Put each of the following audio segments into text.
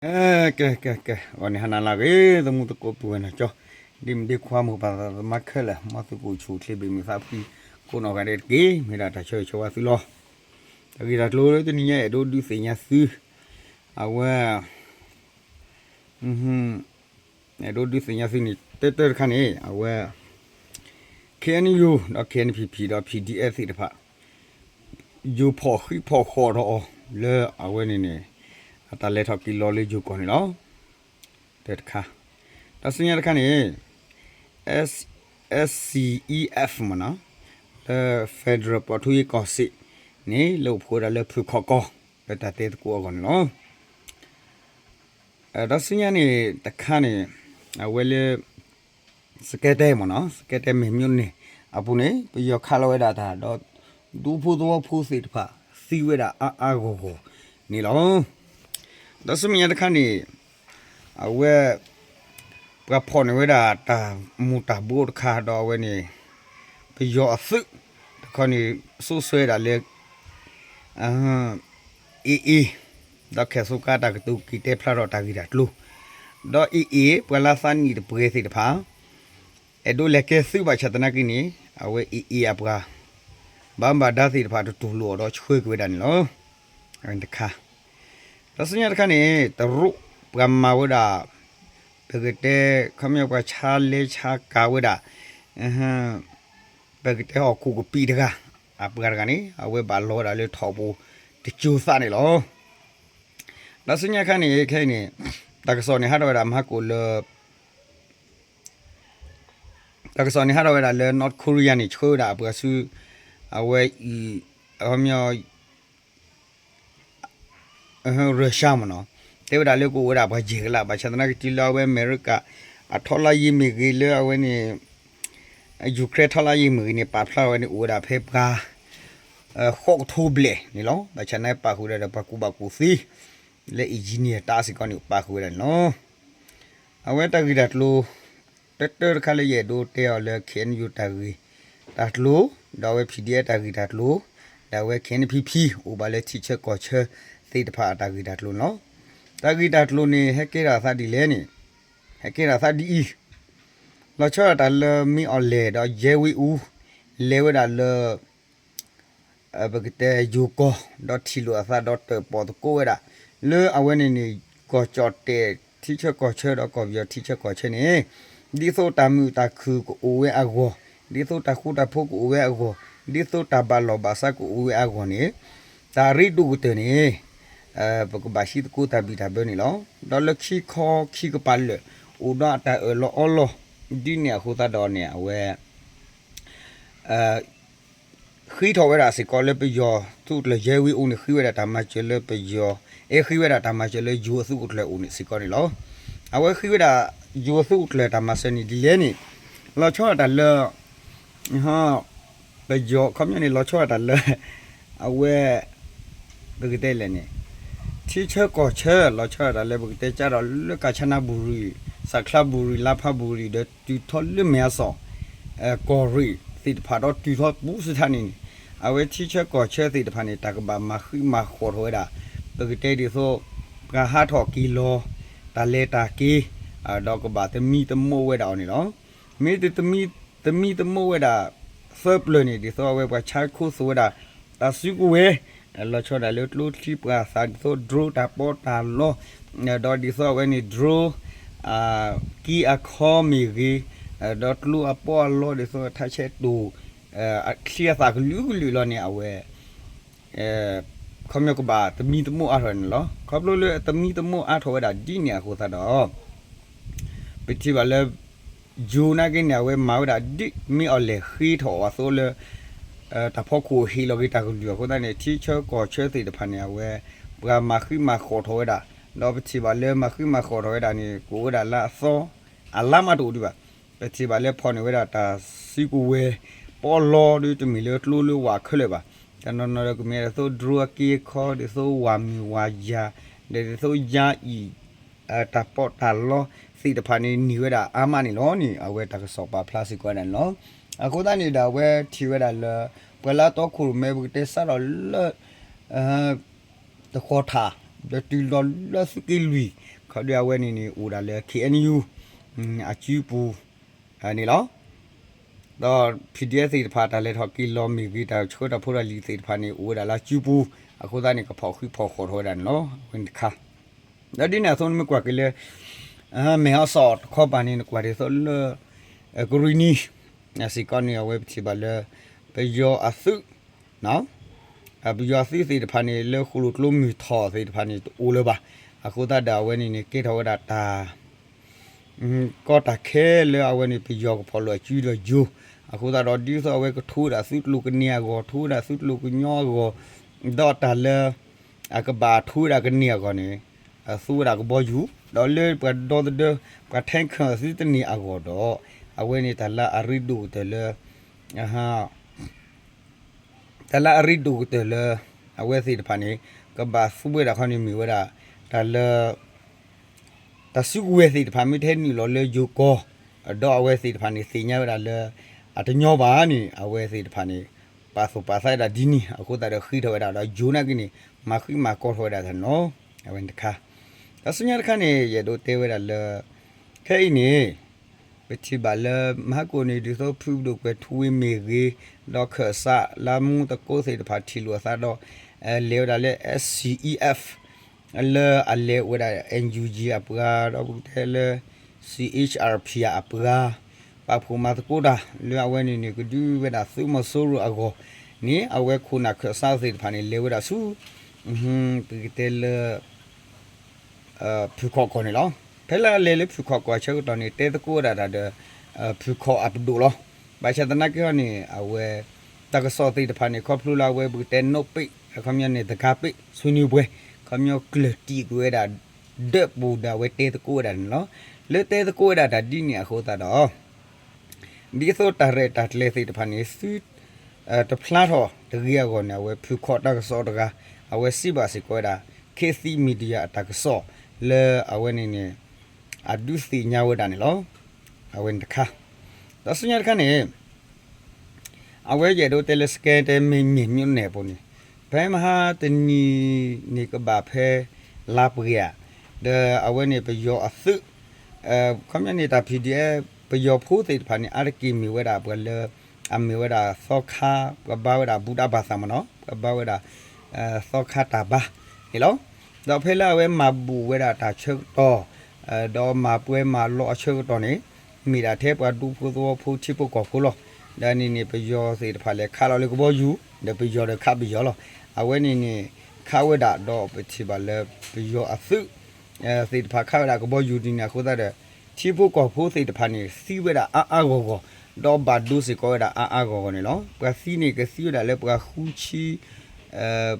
ကဲ ကဲ ကဲ ဂီၤန့ၣ်ဟါနၤလၢအဂ့ၤ သမူသကိးပုၢ်ဝဲၢ်နီၢ်ကၠီ ဒ်မုၢ်ဒ်ခွါ မိၢ်ပၢ်သးသမါခဲလၢာ် မ်သုကအိၣ်ဆူၣ်အိၣ်ချ့ ဘၣ်မုာ်သးဖှံ ကိးနီၢ်ဂၤဒဲးတက့ၢ်. မ့ၢ်ဒၣ်တၢ်ဆၢဂ့ၤဆၢဝါသုလီၤ. တၢ်ဂ့ၢ်တၢ်ကျိၤလၢတနံၤညါ အဲၣ်ဒိးဒုးသ့ၣ်ညါသု အဝဲ အဲၣ်ဒိးဒုးသ့ၣ်ညါသုန့ၣ် တၢတၢတခါန့ၣ် အဝဲ ခ့ၣ်အဲၣ်ယူၣ် ဒီး ခ့ၣ်အဲၣ်ပီၣ်ပီၣ် ဒီး ပီၣ်ဒီအ့ၣ် သ့ၣ်တဖၣ် ယိၤဖီၣ်ဃံးဖီၣ်ဃီၣ်ထီၣ်အီၤလၢအဝဲန့ၣ်န့ၣ် အတၢ်လဲၤထီၣ်က့ၤလီၤလၢယိၤကီၢ်န့ၣ်လီၤ. တၢတခါ ဒီးဆူညါတခါန့ၣ် SCEF မ့ၢ်နီၤ လၢ Federal ပှၤထူယ့ၤကီၢ်စဲၣ်န့ၣ် လၢအိၣ်ဖှိၣ်ဝဲဒၣ်လၢဖုၣ်ခီၣ်ကီၢ် လၢတၢ်တဲသကိးအဂီၢ်န့ၣ်လီၤ. ဒီးဆူညါန့ၣ်တခါန့ၣ် အဝဲလၢ စကဲတဲမ့ၢ်နီၤ စကဲတဲမဲာ်မျိန့ၣ် အပူၤန့ၣ် ပယီၤခးလီၤဝဲဒၣ်တၢ်ဒီး ဒူဖိသဝီဖိသ့ၣ်တဖၣ် သံဝဲဒၣ်အါအါဂီၢ်ဂီၢ်န့ၣ်လီၤ. ဒီးဆူမဲာ်ညါတခါန့ၣ် အဝဲ ပှၤဖီၣ်န့ၢ်ဝဲဒၣ်တၢ်မူၤတၢ်ဘှီတခါဒီးအဝဲန့ၣ် ပယီၤအသုးတခီန့ၣ် စိစိဝဲဒၣ်လၢ AA ဒီးခဲၣ်ဆိကါတၢ်ကတိၤက့ၤတဲဖျါထီၣ်တၢ်ဂ့ၢ်တၢ်ကျိၤ ဒီး AA ပှၤလၢသးနံၣ်တပှဲၤသ့ၣ်တဖၣ် အဲၣ်ဒိးလဲၤကဲသုးဘၣ်ဆၣ်သနာ်က့န့ၣ် အဝဲ AA အပှၤ ဘၣ်မူဘၣ်ဒါသ့ၣ်တဖၣ်တတူၢ်လိာ်အီၤဒီးဆှၢက့ၤဝဲဒၣ်န့ၣ်လီၤ. အဝဲတခါ ဒီးဆူညါတခါန့ၣ် တရူးပှၤမၤဝဲဒၣ် ပကတဲ ခီပညီပှၤဆါလဲဆါကၤဝဲဒၣ် ပကတဲဟီၣ်ခိၣ်ကပံာ်တဂၤ အပှၤတဂၤန့ၣ် အဝဲဘၣ်လီၤဝဲဒၣ်လၢထိၣ်ပူၤတကၠိၤသးန့ၣ်လီၤ. ဒီးဆူညါတခါန့ၣ် ခဲအံၤန့ၣ် တၢ်ကစီၣ်န့ၣ်ဟးထီၣ်ဝဲဒၣ်မဟါကိၣ်လၢ တၢ်ကစီၣ်န့ၣ်ဟးထီၣ်ဝဲဒၣ်လၢ North Korea န့ၣ် ဆှၢဝဲဒၣ်အပှၤဆူ အဝဲအံၤ ခီပညီ Russia မ့ၢ်နီၤ တဲဝဲဒၣ်လၢကအိၣ်ဝဲဒၣ်ပှၤယဲၢ်ကလး ဘၣ်ဆၣ်သနာ်က့တုၤလၢအဝဲအမဲရကၤ အထောက်လှမ်းရေးမ့ၢ်ဂ့ၤ လၢအဝဲန့ၣ် Ukraine ထောက်လှမ်းရေးမ့ၢ်ဂ့ၤန့ၣ် ပာ်ဖျါဝဲန့ၣ် အိၣ်ဝဲဒၣ်ဖဲပှၤ ဃိးကထိဘျဲၣ်န့ၣ်လီၤ. ဘၣ်ဆၣ်န့ၣ်ပာ်ဃုာ်ဝဲဒၣ်ဒီးပှၤကူၣ်ဘၣ်ကူၣ်သ့ လၢ engineer တၢ်စ့ၢ်ကီးန့ၣ် ပာ်ဃုာ်ဝဲဒၣ်န့ၣ်လီၤ. အဝဲတၢ်ဂ့ၢ်တၢ်ကျိၤ တၢတၢတခါလၢယအဲၣ်ဒိးတဲအီၤလၢ KNU တၢ်ဂ့ၢ်တၢ်ကျိၤ ဒီးအဝဲ PDF တၢ်ဂ့ၢ်တၢ်ကျိၤ ဒီးအဝဲ KNPP အိၣ်ဘၣ်လၢထံဆၢကီၢ်ဆၢသ့ၣ်တဖၣ်အတၢ်ဂ့ၢ်တၢ်ကျိၤန့ၣ်လီၤ. တၢ်ဂ့ၢ်တၢ်ကျိၤန့ၣ် ဟဲကဲထီၣ်အသးဒ်လဲၣ်န့ၣ် ဟဲကဲထီၣ်အသးဒ်အံၤ လီၤဆီဒၣ်တၢ်လၢမ့ၢ်အီၤလဲၣ်ဒီး ယဲဝ့အူ လဲၤဝဲဒၣ်လၢ ပကတဲယိၤကီၢ် ဒီးထံၣ်လိာ်အသးဒီးတၢၣ်ပီၣ်သကိးဝဲဒၣ် လၢအဝဲန့ၣ်န့ၣ် ကီၢ်ကၠီၣ်တဲၣ်ထံဆၢကီၢ်ဆၢဒီးကီၢ်ပယီၤထံဆၢကီၢ်ဆၢန့ၣ် ဒ်သိးတၢ်မုာ်တၢ်ခုၣ်ကအိၣ်ဝဲအဂီၢ်, ဒ်သိးတၢ်ဃူတၢ်ဖိးကအိၣ်ဝဲအဂီၢ်, ဒ်သိးတၢ်ဘၣ်လီၢ်ဘၣ်စးကအိၣ်ဝဲအဂီၢ်န့ၣ် တၢ်ရ့ဒိၣ်ကတၢၢ်န့ၣ် ပကဘၣ်ဟံးသကိးတၢ်ဘံၣ်တၢ်ဘၢန့ၣ်လီၤ. ဒီးလၢခံခီခံကပၤလၢာ် အိၣ်ဒီးအတၢ်အၢၣ်လီၤအီလီၤ ဒ်န့ၣ်အဃိသတးဒီးန့ၣ် အဝဲ ဃ့ထီၣ်ဝဲဒၣ်စ့ၢ်ကီးလၢပယီၤသုးကီၣ်ကျၢၢ် ယဲဝ့အူန့ၣ် ဃ့ဝဲဒၣ်တၢ်မၤစၢၤလၢပယီၤ, အဲ ဃ့ဝဲဒၣ်တၢ်မၤစၢၤလၢယိၤအသုးကီၣ်ကျၢၢ်အအိၣ်န့ၣ်စ့ၢ်ကီးန့ၣ်လီၤ. အဝဲဃ့ဝဲဒၣ်ယိၤအသုးကီၣ်ကျၢၢ်တၢ်မၤစၢၤန့ၣ်ဒ်လဲၣ်န့ၣ် လီၤဆီဒၣ်တၢ်လၢ ပယီၤခီပညီန့ၣ် လီၤဆီဒၣ်တၢ်လၢ အဝဲ ပကတဲလဲၣ်န့ၣ် ထံဆၢကီၢ်ဆၢ လီၤဆီဒၣ်တၢ်လၢပကတဲကၢ်ဒီးလၢကၣ်ဆနၣ်ဘူရံၤ, စးချါဘူရံၤ, လါဖးဘူရံၤ ဒီးတုၤထီၣ်လၢမဲၢ်အစီၣ် ကီၢ်ရ့ၣ်သ့ၣ်တဖၣ်ဒီးတုၤထီၣ်ပူၤစ့ၢ်တခါန့ၣ်န့ၣ် အဝဲထံဆၢကီၢ်ဆၢသ့ၣ်တဖၣ်န့ၣ် တၢ်ကဘၣ်မၤဃံးမၤဃီၣ်ထီၣ်ဝဲဒၣ် ပကတဲဒ်သိး ပှၤဟးထီၣ်က့ၤလီၤ တၢ်လဲၤတၢ်က့ၤ ဒီးကဘၣ်သမံသမိးဝဲဒၣ်အီၤန့ၣ်လီၤ. မ့ၢ်တသမံသမိးဝဲဒၣ် သၢပျၢၤန့ၣ် ဒ်သိးအဝဲပှၤဆါခီသိးဝဲဒၣ် တၢ်စုကဝဲၤ လီၤဆီဒၣ်လၢကျိချံပှၤသးဒ်သိး drone တၢ်ပီးတၢ်လီ ဒီးဒ်သိးအဝဲန့ၣ် drone က့အခီမ့ၢ်ဂ့ၤ ဒီးကျိအပီးအလီဒ်သိးထးဆဲးတိၢ် ချံအသၣ်ကလုာ်ကလုာ်လီၤန့ၣ် အဝဲ ခီပညီကဘၣ်သမံသမိးအါထီၣ်န့ၣ်လီၤ. ခီဖျိလၢအသမံသမိးအါထီၣ်ဝဲဒၣ်ဒ်န့ၣ်အဃိသတးဒီး ပထံၣ်ဘၣ်လၢ ယိၤနာ်က့န့ၣ် အဝဲမၤဝဲဒၣ်ဒ်မ့ၢ်အီၤလဲၣ်ဃ့ထီၣ်အသိးလၢ တၢ်ဖီခိၣ်ဟ့ၣ်လီၤက့ၤတၢ်ကလုာ်အဃိသတးန့ၣ် ထံဆၢကီၢ်ဆၢသ့ၣ်တဖၣ်န့ၣ် အဝဲ ပှၤမၤဃံးမၤဃီၣ်ထီၣ်ဝဲဒၣ် ဒီးပထံၣ်ဘၣ်လၢမၤဃံးမၤဃီၣ်ထီၣ်ဝဲဒၣ်န့ၣ် ကအိၣ်ဝဲဒၣ်လၢအသီ အလါမးတအိၣ်ဒံးဘၣ်. ပထံၣ်ဘၣ်လၢဖီၣ်န့ၢ်ဝဲဒၣ်တၢ်စုကဝဲၤ ပီးလီဒ်တမ့ၢ်လၢကျိလၢဝၣ်ခဲလၢာ်ဘၣ်. တနီၤနီၤဒီးကမ့ၢ်ဒ်သိး drone အက့အခီ ဒ်သိးဝၣ်မုၢ်ဝၣ်ယၤ ဒီးဒ်သိးယါအံၤ တၢ်ပီးတၢ်လီသ့ၣ်တဖၣ်န့ၣ် န့ၢ်ဝဲဒၣ်အါမးန့ၣ်လီၤန့ၣ် အဝဲတၢ်ကစီၣ်ပာ်ဖျါစ့ၢ်ကီးဝဲဒၣ်န့ၣ်လီၤ. အဃိသတးန့ၣ်ဒီး အဝဲထံၣ်ဝဲဒၣ်လၢ ပှၤလၢအတီခိၣ်ရိၣ်မဲ ပကတဲစးထီၣ်လၢ တဃီၤထၣ် ဒီးတုၤလီၤလၢသုးက့လွံၢ် ခီဒုးအဝဲန့ၣ်န့ၣ် အိၣ်ဒၣ်လၢ ခ့ၣ်အဲၣ်ယူၣ် အစုပူၤန့ၣ်လီၤ. ဒီး ဖံၣ်ဒံၣ်အဲၣ် သ့ၣ်တဖၣ် တၢ်လဲၤထီၣ်က့ၤလီၤမ့ၢ်ဂ့ၤ တၢ်ဆှၢတၢ်ဖိတၢ်လံၤသ့ၣ်တဖၣ်န့ၣ် အိၣ်ဝဲဒၣ်လၢအစုပူၤ, အဃိသတးန့ၣ် ကဖီၣ်ဃံးဖီၣ်ဃီၣ်ထီၣ်ဝဲဒၣ်န့ၣ်လီၤ. အဝဲန့ၣ်တခါ ဒီးဒ်န့ၣ်အသိးန့ၣ် မ့ၢ်ကွၢ်က့ၤလၢ မဲၢ်အီၣ်စီၣ်တခီပၤန့ၣ် နကွၢ်ဒ်သိးလၢ ကရံၣ်နံၤ စ့ၢ်ကီးန့ၣ် အဝဲပထံၣ်ဘၣ်လၢ ပယီၤအသုး ပယီၤအသုးသ့ၣ်တဖၣ်န့ၣ် လၢဃိၣ်လိၣ်ကျိမုၢ်ထီၣ်သ့ၣ်တဖၣ်န့ၣ် တအိၣ်လၢၤဘၣ်. အဃိသတးဒီးအဝဲန့ၣ်န့ၣ် ကဲထီၣ်ဝဲဒၣ်တၢ် ကီတၢ်ခဲလၢအဝဲန့ၣ် ပယီၤကဖီၣ်လိာ်အစုဒီးယိၤ, အဃိသတးဒီး ဒ်သိးအဝဲကထိဝဲဒၣ်သုးကျိၤကန့ၢ်အဂီၢ်, ထိဝဲဒၣ်သုးကျိၤကညီအဂီၢ်, ဒီးတၢ်လၢ အကဘၣ်ထိဝဲဒၣ်ကန့ၢ်အဂီၢ်န့ၣ် သူဝဲဒၣ်ကဘီယူၤ, ဒီးလၢပှၤဒီသဒၢ ပှၤထဲခၢၣ်သုတန့ၢ်အဂီၢ်ဒီး အဝဲန့ၣ်တၢ်လၢအရ့ဒိၣ်ကတၢၢ်လၢ တၢ်လၢအရ့ဒိၣ်ကတၢၢ်လၢ အဝဲသ့ၣ်တဖၣ်န့ၣ် ကဘၣ်သူဝဲဒၣ်ခီန့ၣ်မ့ၢ်ဝဲဒၣ် တၢ်လၢ တၢ်စုကဝဲၤသ့ၣ်တဖၣ် မ့ၢ်တဟဲနုာ်လီၤလၢယိၤကီၢ်, ဒီးအဝဲသ့ၣ်တဖၣ်န့ၣ် သ့ၣ်ညါဝဲဒၣ်လၢ အတညီဘၣ်န့ၣ် အဝဲသ့ၣ်တဖၣ်န့ၣ် ပာ်သူၣ်ပာ်သးဝဲဒၣ်ဒ်န့ၣ် အဃိသတးဒီးဃ့ထီၣ်ဝဲဒၣ်ဒီးယိၤနာ်က့န့ၣ် မၤဃံးမၤကီထီၣ်ဝဲဒၣ်တၢ်န့ၣ်လီၤ. အဝဲန့ၣ်တခါ ဒီးဆူညါတခါန့ၣ် ယအဲၣ်ဒိးတဲဝဲဒၣ်လၢ ခဲအံၤန့ၣ် ပထံၣ်ဘၣ်လၢ မဟါကိၣ်န့ၣ် ဒ်သိးဖုပဒိၣ်ကွဲၤထူဝ့မ့ၢ်ဂ့ၤ, ဒီးခၢၣ်စးလၢမူသကိးသ့ၣ်တဖၣ်ထံၣ်လိာ်အသးဒီး လဲၤဝဲဒၣ်လၢ SCEF လၢအလဲၤဝဲဒၣ် NUG အပှၤ ဒီးပကတဲလၢ CHRP အပှၤ ပာ်ဖှိၣ်မၤသကိးတၢ် လၢအဝဲန့ၣ်န့ၣ် ကဒုဝဲဒၣ်သုးမီၤစိရိၤအဂီၢ်န့ၣ် အဝဲခိၣ်နၢ်ခၢၣ်စးသ့ၣ်တဖၣ်န့ၣ် လဲၤဝဲဒၣ်ဆူ ပကတဲလၢ ဖုၣ်ခီၣ်ကီၢ်န့ၣ်လီၤ. ဖဲလၢအလဲၤလၢဖုၣ်ခီၣ်ကီၢ်အဆၢကတီၢ်န့ၣ် တဲသကိးဝဲဒၣ်တၢ်ဒီး ဖုၣ်ခီၣ်အပဒိၣ်လီၤ. ဘၣ်ဆၣ်သနာ်က့ဟီန့ၣ် အဝဲ တၢ်ကစီၣ်သ့ၣ်တဖၣ်န့ၣ် ခီဖျိလၢအဝဲပကတဲ နိးပ့း အခီပညီန့ၣ် သကၤပ့း ဆွေးနွေးပွဲ ခီပညီကျၢၢ်တံာ်ကွံာ်ဝဲဒၣ် ဒၢးပူၤဒီးအဝဲတဲသကိးဝဲဒၣ်န့ၣ်လီၤ. လၢတဲသကိးဝဲဒၣ်တၢ်ဒ်န့ၣ်အဃိသတးဒီး ဒ်သိးတၢ်ရဲၣ်တၢ်ကျဲၤသ့ၣ်တဖၣ်န့ၣ် သုတဖျါထီၣ်တဂ့ၤအဂီၢ်န့ၣ် အဝဲဖုၣ်ခီၣ်တၢ်ကစီၣ်တဂၤ အဝဲစံးဘၣ်စ့ၢ်ကီးဝဲဒၣ် ခေတ်သစ် Media အတၢ်ကစီၣ်လၢအဝဲန့ၣ်န့ၣ် အဒုးသ့ၣ်ညါဝဲဒၣ်န့ၣ်လီၤ. အဝဲန့ၣ်တခါ ဒီးဆူညါတခါန့ၣ် အဝဲယအဲၣ်ဒိးတဲလၢ စကဲတဲ မ့ၢ်မ့ၢ်မ့ၢ်န့ၣ်အပူၤန့ၣ် ဖဲမဟါတနံၤန့ၣ်ကဘၣ်ဖဲ လါပှဲၤဧါ ဒီးအဝဲန့ၣ်ပယီၤအသုး ခီပညီန့ၣ်တၢ် P D F ပယီၤဖိသ့ၣ်တဖၣ်န့ၣ် အါတက့ၢ်မ့ၢ်ဝဲဒၣ်ပှၤလၢ အမ့ၢ်ဝဲဒၣ်သီခါ ပှၤဘါဝဲဒၣ်ဘူးတၢ်ဘၣ်သးမနီၤ ပှၤဘါဝဲဒၣ် သီခါတၢ်ဘါန့ၣ်လီၤ. ဒီးဖဲလၢအဝဲမၤဘူးဝဲဒၣ်တၢ်ဆၢကတီၢ် ဒီးမၤပှဲၤမၤလီအဆၢကတီၢ်န့ၣ် မ့ၢ်ဒၣ်ထဲပှၤဒူဖိသဝီဖိထံဖိကီၢ်ဖိလီၤ. ဒီးန့ၣ်န့ၣ် ပယီၤသ့ၣ်တဖၣ်လဲၤခးလီၤလၢကဘီယူၤ ဒီးပယီၤဒီးခးပယီၤလီၤ. အဝဲန့ၣ်န့ၣ် ခးဝဲဒၣ်ဒီးပထံၣ်ဘၣ်လၢပယီၤအသုး သ့ၣ်တဖၣ်ခးဝဲဒၣ်ကဘီယူၤဒ်န့ၣ်အဃိသတးဒီး ထံဖိကီၢ်ဖိသ့ၣ်တဖၣ်န့ၣ် သံဝဲဒၣ်အါအါဂီၢ်ဂီၢ် ဒီးဘၣ်ဒိစ့ၢ်ကီးဝဲဒၣ်အါအါဂီၢ်ဂီၢ်န့ၣ်လီၤ. ပှၤသံန့ၣ် ကသံဝဲဒၣ်လၢပှၤဃုဆံ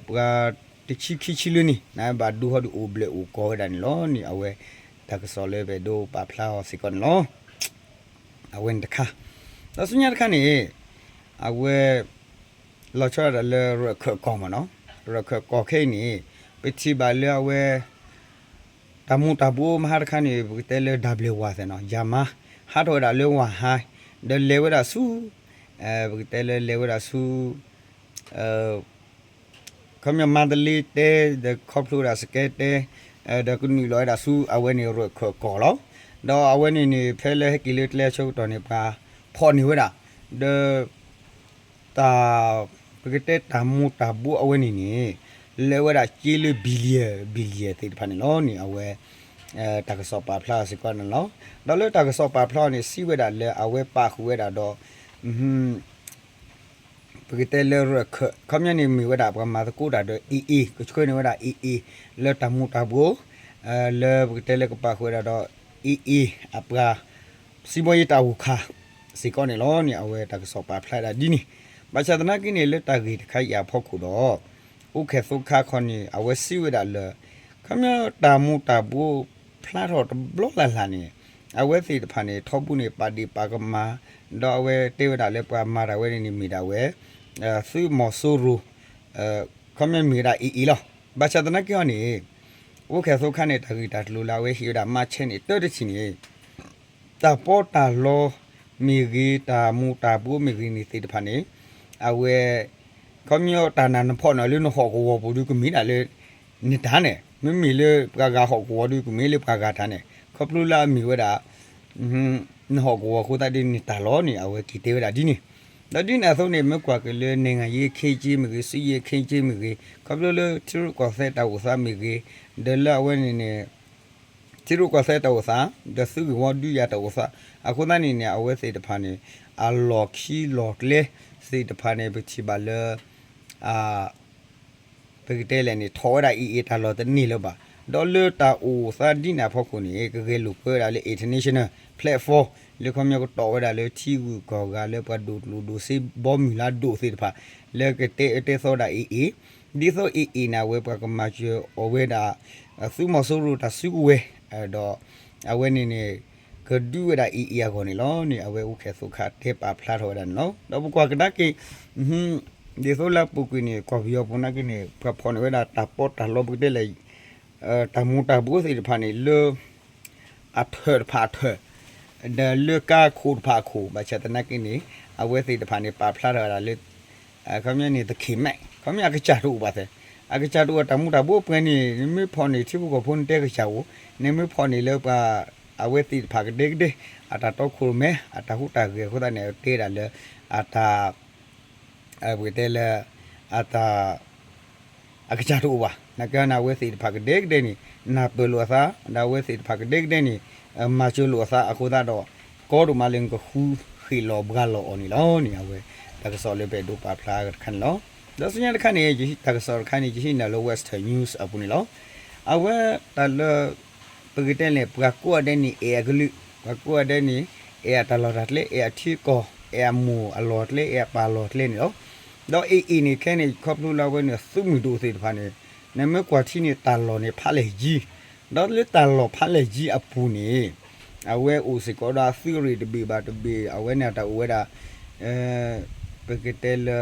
ပှၤတဆံခံဆံလၢန့ၣ် နဘၣ်ဒိဟီဒုးအိၣ်ဘျဲၣ်အိၣ်ကီၢ်ဝဲဒၣ်န့ၣ်လီၤန့ၣ် အဝဲတၢ်ကစီၣ်လၢပအဲၣ်ဒိးပာ်ဖျါအီၤစ့ၢ်ကီးန့ၣ်လီၤ. အဝဲန့ၣ်တခါ ဒီးဆူညါတခါန့ၣ် အဝဲ လီၤဆီဒၣ်တၢ်လၢရၢၢ်ခၢၣ်ကီၢ်မနီၤ ရၢၢ်ခၢၣ်ကီၢ်ခဲအံၤန့ၣ် ပထံၣ်ဘၣ်လၢအဝဲ တၢ်မူၤတၢ်ဘှီမဟါတခါန့ၣ် ပကတဲလၢဒၣ်ဘျဲၣ်ဝၤသဲးနီၤ ယၤမါ ဟးထီၣ်ဝဲဒၣ်လၢဝၤဟါ ဒီးလဲၤဝဲဒၣ်ဆူ ပကတဲလၢလဲၤဝဲဒၣ်ဆူ ခီပညီမါတလ့တဲ ဒီးခီဖျိဒၣ်စကဲတဲ ဒီးကနုာ်လီၤဝဲဒၣ်ဆူအဝဲန့ၣ်ရၢၢ်ခၢၣ်ကီၢ်လီၤ. ဒီးအဝဲန့ၣ်န့ၣ် ဖဲလၢဟဲက့ၤလၢကျဲအဆၢကတီၢ်န့ၣ် ပှၤဖီၣ်န့ၢ်ဝဲဒၣ် ဒီး တၢ် ပကတဲတၢ်မူၤတၢ်ဘှီအဝဲန့ၣ်န့ၣ် လဲၤဝဲဒၣ်က့လၢ billion billion သ့ၣ်တဖၣ်န့ၣ်လီၤန့ၣ် အဝဲ တၢ်ကစီၣ်ပာ်ဖျါစ့ၢ်ကီးန့ၣ်လီၤ. ဒီးလၢတၢ်ကစီၣ်ပာ်ဖျါအီၤန့ၣ် စံးဝဲဒၣ်လၢအဝဲပာ်ဃုာ်ဝဲဒၣ်ဒီး ပကတဲလၢရၢၢ်ခၢၣ် ခီပညီန့ၣ်မ့ၢ်ဝဲဒၣ်ပှၤမၤသကိးတၢ်ဒီး AA ကဆှၢန့ၢ်ဝဲဒၣ် AA လၢတၢ်မူၤတၢ်ဘှီ လၢပကတဲလၢကပာ်ဃုာ်ဝဲဒၣ်ဒီး AA အပှၤ စံးဘီယ့တၢ်အိၣ်ခါ စ့ၢ်ကီးန့ၣ်လီၤန့ၣ် အဝဲတၢ်ကစီၣ်ပာ်ဖျါဒၣ်ဒ်န့ၣ် ဘၣ်ဆၣ်သနာ်က့န့ၣ် လၢတၢ်ဂ့ၢ်တခါအံၤအဖီခိၣ်ဒီး အိၣ်ခဲၣ်သိခါခီန့ၣ် အဝဲစံးဝဲဒၣ်လၢ ခီပညီတၢ်မူၤတၢ်ဘှီ ဖျါထီၣ်တဘျီလၢ်လၢ်န့ၣ် အဝဲသ့ၣ်တဖၣ်န့ၣ် ထီဘိန့ၣ် ပာ်ဒ့ၣ်ပာ်ကမၣ် ဒီးအဝဲတဲဝဲဒၣ်လၢပှၤမၤတၢ်ဝဲန့ၣ်န့ၣ်မ့ၢ်ဒၣ်ဝဲ သုးမီၤစိရိၤ ခီပညီမ့ၢ်ဝဲဒၣ် AA လီၤ. ဘၣ်ဆၣ်သနာ်က့ဟီန့ၣ် အိၣ်ခဲၣ်သိခါန့ၣ် တၢ်ဂ့ၢ်တၢ်ကျိၤလၢအဝဲဟ့ၣ်ဝဲဒၣ်မၤဆဲးန့ၣ် တၢ်တထံၣ်န့ၣ် တၢ်ပီးတၢ်လီ မ့ၢ်ဂ့ၤ တၢ်မူၤတၢ်ဘှီမ့ၢ်ဂ့ၤန့ၣ်သ့ၣ်တဖၣ်န့ၣ် အဝဲ ခီပညီတၢ်နးနဖီၣ်န့ၣ်လၢနဟီၣ်ကဝီၤပူၤဒုးကမ့ၢ်ဒၣ်လၢ နတၢ်န့ၣ် မ့မ့ၢ်လၢပှၤဂၤဟီၣ်ကဝီၤဒီး ကမ့ၢ်လၢပှၤဂၤတၢ်န့ၣ် ခီဖျိလၢအမ့ၢ်ဝဲဒၣ် နဟီၣ်ကဝီၤအဃိသတးဒီးန့ၣ် တၢ်လီၢ်န့ၣ် အဝဲက့ၤတဲဝဲဒၣ်ဒ်န့ၣ်. ဒီးဒ်န့ၣ်အသိးန့ၣ် မ့ၢ်ကွၢ်က့ၤလၢ နဲၣ်ငါယ့အခ့က့မ့ၢ်ဂ့ၤ, စုယ့အခ့က့မ့ၢ်ဂ့ၤ, ခီဖျိလၢထံရူၢ်ကီၢ်သဲးတၢ်အိၣ်သးမ့ၢ်ဂ့ၤ, ဒီးလၢအဝဲန့ၣ်န့ၣ် ထံရူၢ်ကီၢ်သဲးတၢ်အိၣ်သး, ဒီးသုးဂ့ၢ်ဝီဒုးယၤတၢ်အိၣ်သး, အဃိသတးန့ၣ်န့ၣ် အဝဲသ့ၣ်တဖၣ်န့ၣ် အလီၢ်ခံလီၢ်ကျဲသ့ၣ်တဖၣ်န့ၣ် ပထံၣ်ဘၣ်လၢ ပကတဲလဲၣ်န့ၣ် ထီၣ်ဝဲဒၣ် AA တၢ်လီၢ်တန့ၢ်လၢၤဘၣ်. ဒီးလၢတၢ်အိၣ်သးဒ်န့ၣ်အဖီခိၣ်န့ၣ် ကဂဲၤလိာ်ကွဲဝဲဒၣ်လၢ international platform လၢခီပညီကတီၢ်ဝဲဒၣ်လၢထံဂုၤကီၢ်ဂၤလၢပှၤဒိၣ်ကျိၣ်ဒိၣ်စ့ဘီမုၢ်လၢအဒိၣ်သ့ၣ်တဖၣ် လၢကတဲအၢတဲသီဝဲဒၣ် AA ဒ်သိး AA န့ၣ် အဝဲပှၤကမၤစၢၤအီၤဝဲဒၣ် သုးမီၤစိရိၤတၢ်စုကဝဲၤ ဒီး အဝဲန့ၣ်န့ၣ် ကဒုးဝဲဒၣ် AA အဂီၢ်န့ၣ်လီၤန့ၣ် အဝဲအိၣ်ခဲသုးခးတဲပာ်ဖျါထီၣ်ဝဲဒၣ်န့ၣ်လီၤ. ဒီးပကွၢ်ကဒါက့ၤ ဒ်သိးလၢအပူၤကွံာ်န့ၣ် ကီၢ်ပယီၤပူၤနာ်က့န့ၣ် ပှၤဖီၣ်န့ၢ်ဝဲဒၣ်တၢ်ပီးတၢ်လီ ပကတဲလဲၣ် တၢ်မူၤတၢ်ဘှီးသ့ၣ်တဖၣ်န့ၣ် လၢ အထၢၣ်တဖၣ်အထၢၣ် ဒီးလၢကါခိၣ်တဖၣ်အခိၣ် ဘၣ်ဆၣ်သနာ်က့န့ၣ် အဝဲသ့ၣ်တဖၣ်န့ၣ် ပာ်ဖျါထီၣ်ဝဲဒၣ်လၢ ခီပညီန့ၣ် သခ့ၣ်မဲး ခီပညီအကစၢ်တအိၣ်ဘၣ်သ့, အကစၢ်တအိၣ် တၢ်မူၤတၢ်ဘှီးပှဲၤန့ၣ် နမ့ၢ်ဖီၣ်န့ၢ်ထံဖိကီၢ်ဖိနတဲကစၢ်အိၣ်, နမ့ၢ်ဖီၣ်န့ၢ်လၢပှၤ အဝဲသ့ၣ်တဖၣ်ကဒဲကဒဲ အတၢ်တီခိၣ်ရိၣ်မဲ အတၢ်ဟူးတၢ်ဂဲၤအဃိသတးန့ၣ် တဲဒၣ်လၢ အတၢ် ပကတဲလၢ အတၢ် အကစၢ်တအိၣ်ဘၣ်. နာ်က့န့ၣ် အဝဲသ့ၣ်တဖၣ်ကဒဲကဒဲန့ၣ် နၢ်ပၢၢ်လိာ်အသး ဒီးအဝဲသ့ၣ်တဖၣ်ကဒဲကဒဲန့ၣ် မၤစၢၤလိာ်အသးအဃိသတးဒီး ကီဒိၣ်မးလၢနကဃုဃ့ၢ်လီၤဘှါလီၤအီၤန့ၣ်လီၤန့ၣ် အဝဲ တၢ်ကစီၣ်လၢပအဲၣ်ဒိးပာ်ဖျါတခါန့ၣ်လီၤ. ဒီးဆူညါတခါန့ၣ် တၢ်ကစီၣ်တခါန့ၣ် ယဟံးန့ၢ်လၢ Western News အပူၤန့ၣ်လီၤ. အဝဲတၢ်လၢ ပကတဲလဲၣ် ပှၤကိးဂၤဒဲးန့ၣ် အဲၣ်အကလုာ်, ပှၤကိးဂၤဒဲးန့ၣ် အဲၣ်အတၢ်လီၢ်တၢ်ကျဲ, အဲၣ်အထံအကီၢ်, အဲၣ်အမိၢ်အလီၢ်ကျဲ, အဲၣ်အပၢ်လီၢ်ကျဲန့ၣ်လီၤ. ဒီး AA န့ၣ်ခဲန့ၣ် ခီဖျိလၢအဝဲန့ၣ် သုးမုၢ်ဒိၣ်သ့ၣ်တဖၣ်န့ၣ် နမ့ၢ်ကွၢ်ထံန့ၣ် တၢ်လီၢ်န့ၣ်ဖးလဲၢ်ယံၤ, ဒီးလၢတၢ်လီၢ်ဖးလဲၢ်ယံၤအပူၤန့ၣ် အဝဲအိၣ်စ့ၢ်ကီးဒီးအသုးရ့ၣ်တဘ့ၣ်ဘၣ်တဘ့ၣ်, အဝဲန့ၣ်တၢ်အိၣ်ဝဲဒၣ် ပကတဲလၢ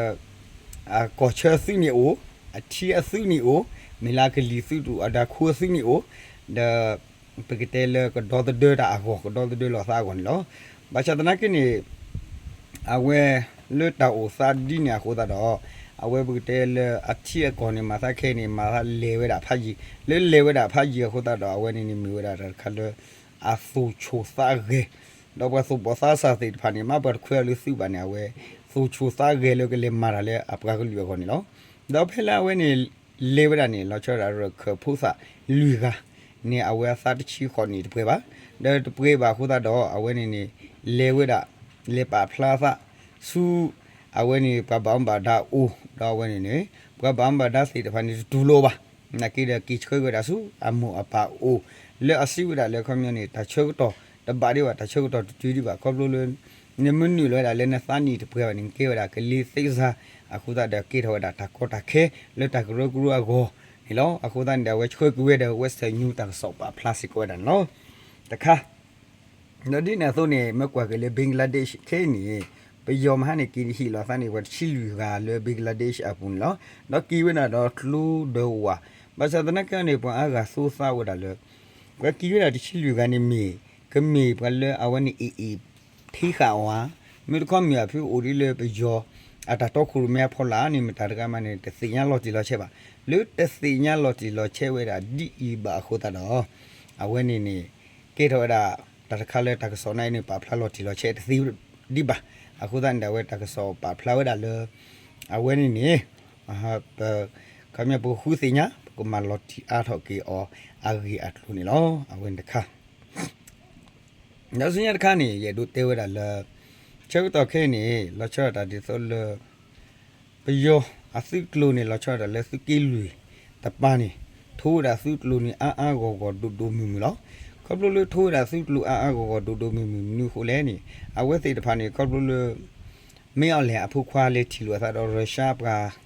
အကီၢ်ဆၢအသုးန့ၣ်အိၣ်, အထံအသုးန့ၣ်အိၣ်, မ့ၢ်လၢကလံၤသုးတအိၣ် အဒၢးခိအသုးန့ၣ်အိၣ်, ဒီး ပကတဲလၢကဒီသဒၢတၢ်အဂီၢ် ကဒီသဒၢလိာ်သးအဂီၢ်န့ၣ်လီၤ. ဘၣ်ဆၣ်သနာ်က့န့ၣ် အဝဲလၢတၢ်အိၣ်သးဒ်န့ၣ်အဃိသတးဒီး အဝဲပကတဲလၢအထံအကီၢ်န့ၣ် မၤသးခဲအံၤန့ၣ် မၤသးလဲၤဝဲဒၣ်ဖးယံၤ, လၢလဲၤဝဲဒၣ်ဖးယံၤအဃိသတးဒီး အဝဲန့ၣ်န့ၣ်မ့ၢ်ဝဲဒၣ်တၢ်တခါလၢ အသူၣ်ဆိၣ်သးဂဲၤ, ဒီးပှၤသူၣ်ဘီၣ်သးစၢ်သ့ၣ်တဖၣ်န့ၣ် မ့ၢ်ပှၤတခွဲးအီၤလၢသုးဘၣ်န့ၣ် အဝဲ သူၣ်ဆိၣ်သးဂဲၤလၢကလဲၤမၤတၢ်လၢအပှၤကလုာ်အဂီၢ်န့ၣ်လီၤ. ဒီးဖဲလၢအဝဲန့ၣ် လဲၤဝဲဒၣ်န့ၣ် လီၤဆီဒၣ်တၢ်ရၢၢ်ခၢၣ်ဖိသၣ်လွံၢ်ဂၤန့ၣ် အဝဲအသးတဆံဃိးနံၣ်တပှဲၤဘၣ်, ဒီးတပှဲၤဘၣ်အဃိသတးဒီး အဝဲန့ၣ်န့ၣ် လဲၤဝဲဒၣ် လဲၤပာ်ဖျါသးဆူ အဝဲန့ၣ် ပှၤဘၣ်မူဘၣ်ဒါအအိၣ်, ဒီးအဝဲန့ၣ်န့ၣ် ပှၤဘၣ်မူဘၣ်ဒါသ့ၣ်တဖၣ်န့ၣ် တတူၢ်လိာ်ဘၣ်. နာ်က့ဒီးက့ၤဆှၢက့ၤဝဲဒၣ်ဆူ အမိၢ်အပၢ်အအိၣ်, လၢအစံးဝဲဒၣ်လၢခီပညီန့ၣ် တၢ်ဆၢကတီၢ်တဘၣ်ဒံးဘၣ်, တၢ်ဆၢကတီၢ်တတုၤဒံးဘၣ်, ခီဖျိလၢ နမ့ၢ်နုာ်လီၤဝဲဒၣ်လၢနသးနံၣ်တပှဲၤဘၣ်န့ၣ် နကဲဝဲဒၣ်ကလ့သ့ၣ်စၢ်, အဃိသတးဒီးကဲထီၣ်ဝဲဒၣ်တၢ်ကီတၢ်ခဲလၢတၢ်ကရၢကရိအဂီၢ်န့ၣ်လီၤ. အဃိသတးန့ၣ်ဒီး အဝဲဆှၢက့ၤဝဲဒီး Western News တၢ်ကစီၣ်ပာ်ဖျါစ့ၢ်ကီးဝဲဒၣ်န့ၣ်လီၤ. တခါ ဒီးဒ်န့ၣ်အသိးန့ၣ် မ့ၢ်ကွၢ်က့ၤလၢ Bangladesh ခဲအံၤန့ၣ် ပယီၤမဟါန့ၣ် က့ၤဟ့ၣ်လီၤသးန့ၣ် ပှၤတဆံလွံၢ်ဂၤလၢ Bangladesh အပူၤန့ၣ်လီၤ. ဒီးက့ၤဝဲဒၣ်ဒီးကျိဒီးဝၣ်, ဘၣ်ဆၣ်သနာ်က့န့ၣ် ပှၤအါဂၤသိသးဝဲဒၣ်လၢ ပှၤက့ၤဝဲဒၣ်တဆံလွံၢ်ဂၤန့ၣ်မ့ၢ် ကမ့ၢ်ပှၤလၢအဝဲန့ၣ် AA ထံဃာ်အီၤဧါ, မ့ၢ်တခီမ့ၢ်အဖုအိၣ်ဒ်လၢပယီၤ အတၢ်တီခိၣ်ရိၣ်မဲအဖီလာ်န့ၣ် မတၤတဂၤမးန့ၣ် တသ့ၣ်ညါလီၤတံၢ်လီၤဆဲးဘၣ်. လၢတသ့ၣ်ညါလီၤတံၢ်လီၤဆဲးဝဲဒၣ်ဒ်အံၤဘၣ်အဃိသတးဒီး အဝဲန့ၣ်န့ၣ် ကဲထီၣ်ဝဲဒၣ် တၢ်တခါလၢတၢ်ကစီၣ်န့ၣ်န့ၣ် ပာ်ဖျါလီၤတံၢ်လီၤဆဲးတသ့ဒံးဘၣ်. အဃိသတးန့ၣ်ဒီး အဝဲတၢ်ကစီၣ်ပာ်ဖျါဝဲဒၣ်လၢ အဝဲန့ၣ်န့ၣ် ပ ခီပညီပကဃုသ့ၣ်ညါ ပကမၤလီၤတံၢ်အါထီၣ်က့ၤအီၤအဂ့ၢ်အကျိၤန့ၣ်လီၤ. အဝဲန့ၣ်တခါ ဒီးဆူညါတခါန့ၣ် ယအဲၣ်ဒိးတဲဝဲဒၣ်လၢ ဆၢကတီၢ်ခဲအံၤန့ၣ် လီၤဆီဒၣ်တၢ်ဒ်သိးလၢ ပယီၤအသုးကျိၤန့ၣ် လီၤဆီဒၣ်တၢ်လၢသုးက့လွံၢ်တပၤန့ၣ် ထိဝဲဒၣ်သုးကျိၤန့ၣ် အါအါဂီၢ်ဂီၢ်ဒိၣ်ဒိၣ်မုၢ်မုၢ်လီၤ. ခီဖျိလၢထိဝဲဒၣ်သုးကျိၤအါအါဂီၢ်ဂီၢ်ဒိၣ်ဒိၣ်မုၢ်မုၢ်မနုၤအဃိလဲၣ်န့ၣ် အဝဲသ့ၣ်တဖၣ်န့ၣ် ခီဖျိလၢ မင်းအောင်လှိုင် အဖိခွါလဲၤထံၣ်လိာ်အသးဒီး ရၢၤၡါပှၤ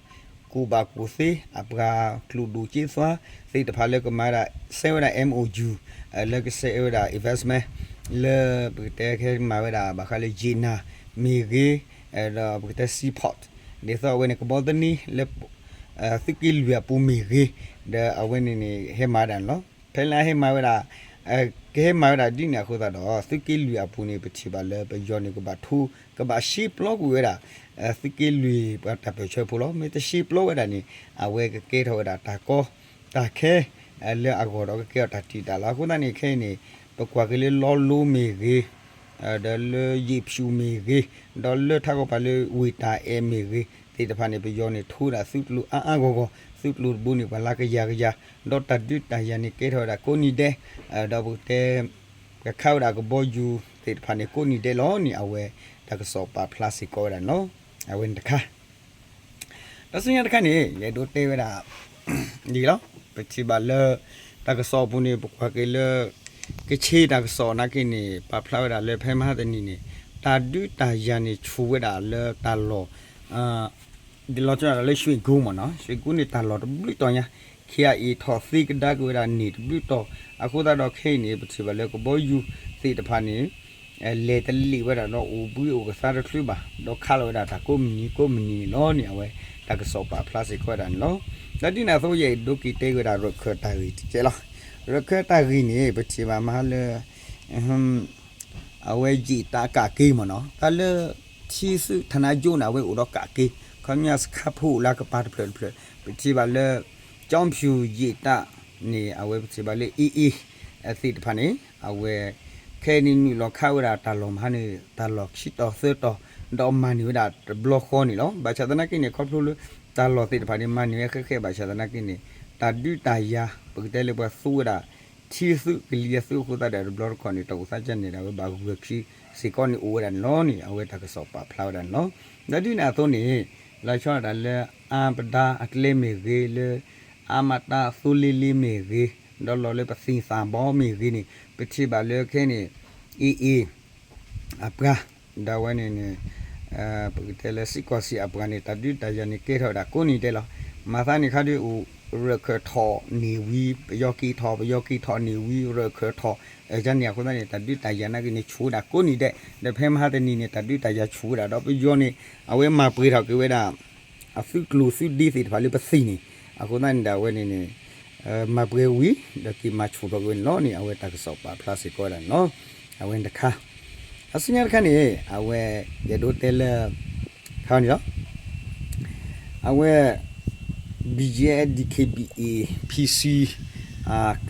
ကူၣ်ဘၣ်ကူၣ်သ့ အပှၤကျိၣ်ဒိၣ်က့သွါသ့ၣ်တဖၣ်လၢကမၤဝဲဒၣ် ဆဲးဝဲဒၣ် MOU လၢကဆဲးဝဲဒၣ် investment လၢပကတဲခဲမၤဝဲဒၣ်ဘၣ်ဃးလၢ ယ့ၣ်နၤ မ့ၢ်ဂ့ၤ ဒီးပကတဲ seaport ဒ်သိးအဝဲန့ၣ် ကဘီသန့လၢ သုးက့လွံၢ်အပူၤမ့ၢ်ဂ့ၤ ဒီးအဝဲန့ၣ်န့ၣ် ဟဲမၤဝဲဒၣ်န့ၣ်လီၤ. ဖဲလၢအဟဲမၤဝဲဒၣ် ကဟဲမၤဝဲဒၣ်ဒ်န့ၣ်အဃိသတးဒီး သုးက့လွံၢ်အပူၤန့ၣ် ပထံၣ်ဘၣ်လၢပယီၤန့ၣ် ကဘၣ်ထိ ကဘၣ်ရှဲပျီကွံာ်ဝဲဒၣ် သုးက့လွံၢ်ပှၤတၢ်ပၢၢ်ဆၢဖိလီၤ. မ့ၢ်တရှဲပျီဝဲဒၣ်န့ၣ် အဝဲကကဲထီၣ်ဝဲဒၣ်တၢ်ကီတၢ်ခဲ လၢအဂီၢ်ဒီးကကဲထီၣ်တၢ်တံာ်တာ်လီၤ. အဃိသတးန့ၣ် ခဲအံၤန့ၣ် ပကွၢ်က့ၤလၢလီလိမ့ၢ်ဂ့ၤ, ဒီးလၢယ့ၣ်ဖၠူၣ်မ့ၢ်ဂ့ၤ, ဒီးလၢထးကီၢ်ပၤလၢဝ့ၢ်တၢ်အဲၣ်မ့ၢ်ဂ့ၤသ့ၣ်တဖၣ်န့ၣ် ပယီၤန့ၣ် ထိဝဲဒၣ်သုးကျိၤအါအါဂီၢ်ဂီၢ်, သုးကျိၤတဘိန့ၣ် ပှၤလၢကယၤကယၤ, ဒီးတၢ်ဒုးတၢ်ယၤန့ၣ် ကဲထီၣ်ဝဲဒၣ်ကိးနံၤဒဲး, ဒီးပကတဲ ကခးဝဲဒၣ်ကဘီယူၤသ့ၣ်တဖၣ်န့ၣ် ကိးနံၤဒဲးလီၤန့ၣ် အဝဲတၢ်ကစီၣ်ပာ်ဖျါစ့ၢ်ကီးဝဲဒၣ်န့ၣ်လီၤ. အဝဲန့ၣ်တခါ ဒီးဆူညါတခါန့ၣ် ယအဲၣ်ဒိးတဲဝဲဒၣ် ဒ်လီၤ. ပထံၣ်ဘၣ်လၢ တၢ်ကစီၣ်အပူၤန့ၣ် ပကွၢ်က့ၤလၢ ကခ့တၢ်ကစီၣ်နာ်က့န့ၣ် ပာ်ဖျါဝဲဒၣ်လၢဖဲမဟါတနံၤန့ၣ် တၢ်ဒုးတၢ်ယၤန့ၣ် ဆူၣ်ဝဲဒၣ်လၢတၢ်လီၢ် ဒ်လီၤဆီဒၣ်တၢ်လၢ ရွှေကုန်း မ့ၢ်နီၤ, ရွှေကုန်း န့ၣ် တၢ်လီၢ်တဘျုးတီၤညါ, ခ့အံၤထီၣ်သ့ကဒါက့ၤဝဲဒၣ်န့ၣ်တဘျုးတီၤ, အဃိသတးဒီးခဲအံၤန့ၣ် ပထံၣ်ဘၣ်လၢကဘီယူၤသ့ၣ်တဖၣ်န့ၣ် လဲၤတလ့ၣ်ဝဲဒၣ်ဒီးအိၣ်ဘှံးအိၣ်ကသါတချုးဘၣ်, ဒီးခးလီၤဝဲဒၣ်တၢ်ကိးမုၢ်နံၤကိးမုၢ်နံၤန့ၣ်လီၤန့ၣ် အဝဲတၢ်ကစီၣ်ပာ်ဖျါစ့ၢ်ကီးဝဲဒၣ်န့ၣ်လီၤ. ဒီးဒ်န့ၣ်အသိး ယအဲၣ်ဒိးက့ၤတဲဝဲဒၣ် ရၢၢ်ခၢၣ်တၢ်ဂ့ၢ်တကဲးလီၤ. ရၢၢ်ခၢၣ်တၢ်ဂ့ၢ်န့ၣ် ပထံၣ်ဘၣ်မဟါလၢ အဝဲယံာ်တၢ်ကးက့ၤမ့ၢ်နီၤ, တၢ်လၢ ထံသုး ဌာနချုပ် န့ၣ် အဝဲအိၣ်ဒီးကးက့ၤ, ခီပညီစခန်းဖိလၢကပၤတဖျၢၣ်တဖျၢၣ်, ပထံၣ်ဘၣ်လၢ ကျောင်းဖြူ ယံာ်တၢ်န့ၣ် အဝဲပထံၣ်ဘၣ်လၢ AA သ့ၣ်တဖၣ်န့ၣ် အဝဲ ခဲအံၤန့ၣ်နုာ်လီၤခးဝဲဒၣ်တၢ်လီၢ်မဟါန့ၣ် တၢ်လီၢ်ခံတီၤသၢတီၤ, ဒီးမၤန့ၢ်ဝဲဒၣ်တဘျီဃီန့ၣ်လီၤ. ဘၣ်ဆၣ်သနာ်က့န့ၣ် ခီဖျိလၢ တၢ်လီၢ်သ့ၣ်တဖၣ်န့ၣ် မၤန့ၢ်ဝဲဃဲဃဲဘၣ်ဆၣ်သနာ်က့န့ၣ် တၢ်ဒုးတၢ်ယၤ ပကတဲလၢပှၤသူဝဲဒၣ် ထံသုးကလံၤအသုးအဃိသတးဒီး တဘျီတခီၣ်န့ၣ် တၢ်အိၣ်သးကန့ၢ်ဒၣ်ဝဲဘၣ်ဂုၤဂၤခံစ့ၢ်ကီးန့ၣ်အိၣ်ဝဲဒၣ်န့ၣ်လီၤန့ၣ် အဝဲတၢ်ကစီၣ်ပာ်ဖျါဝဲဒၣ်န့ၣ်လီၤ. ဒီးဒ်န့ၣ်အသိးန့ၣ် လီၤဆီဒၣ်တၢ်လၢ အါပဒါအကျဲမ့ၢ်ဂ့ၤ, လၢ အါမတၢ်သိလ့လ့မ့ၢ်ဂ့ၤ, ဒီးလီၤလၢပသံၣ်သးဘီမ့ၢ်ဂ့ၤန့ၣ် ပထံၣ်ဘၣ်လၢခဲန့ၣ် AA အပှၤ ဒီးအဝဲန့ၣ်န့ၣ် ပကတဲလၢ စစ်ကောင်စီ အပှၤန့ၣ် တၢ်ဒုးတၢ်ယၤန့ၣ် ကဲထီၣ်ဝဲဒၣ်ကိးနံၤဒဲးလီၤ. မၤသးန့ၣ်ခါဒုးအိၣ် ရၢၢ်ခၢၣ်ထီၣ်န့ၢ်ဝံၤ ပယီၤက့ၤထီၣ် ပယီၤက့ၤထီၣ်န့ၢ်ဝံၤ ရၢၢ်ခၢၣ်ထီၣ် အန့ၣ်အဃိသတးန့ၣ် တၢ်ဒုးတၢ်ယၤနာ်က့န့ၣ် ဆူၣ်ဝဲဒၣ်ကိးနံၤဒဲး, ဒီးဖဲမဟါတနံၤန့ၣ် တၢ်ဒုးတၢ်ယၤဆူၣ်ဝဲဒၣ် ဒီးပယီၤန့ၣ် အဝဲမၤပှဲၤထီၣ်က့ၤဝဲဒၣ် အသုးကျိၤသုးဒ့သ့ၣ်တဖၣ်လၢပသံၣ်န့ၣ် အဃိသတးန့ၣ်ဒီးအဝဲန့ၣ်န့ၣ် မၤပှဲၤဝံၤ ဒီးက့ၤမၤဆူၣ်ထီၣ်က့ၤဝဲန့ၣ်လီၤန့ၣ် အဝဲတၢ်ကစီၣ်ပာ်ဖျါစ့ၢ်ကီးဝဲဒၣ်န့ၣ်လီၤ. အဝဲန့ၣ်တခါ အဆူညါတခါန့ၣ် အဝဲ ယအဲၣ်ဒိးတဲလၢ ခါန့ၣ်လီၤ. အဝဲ BGF DKBA PC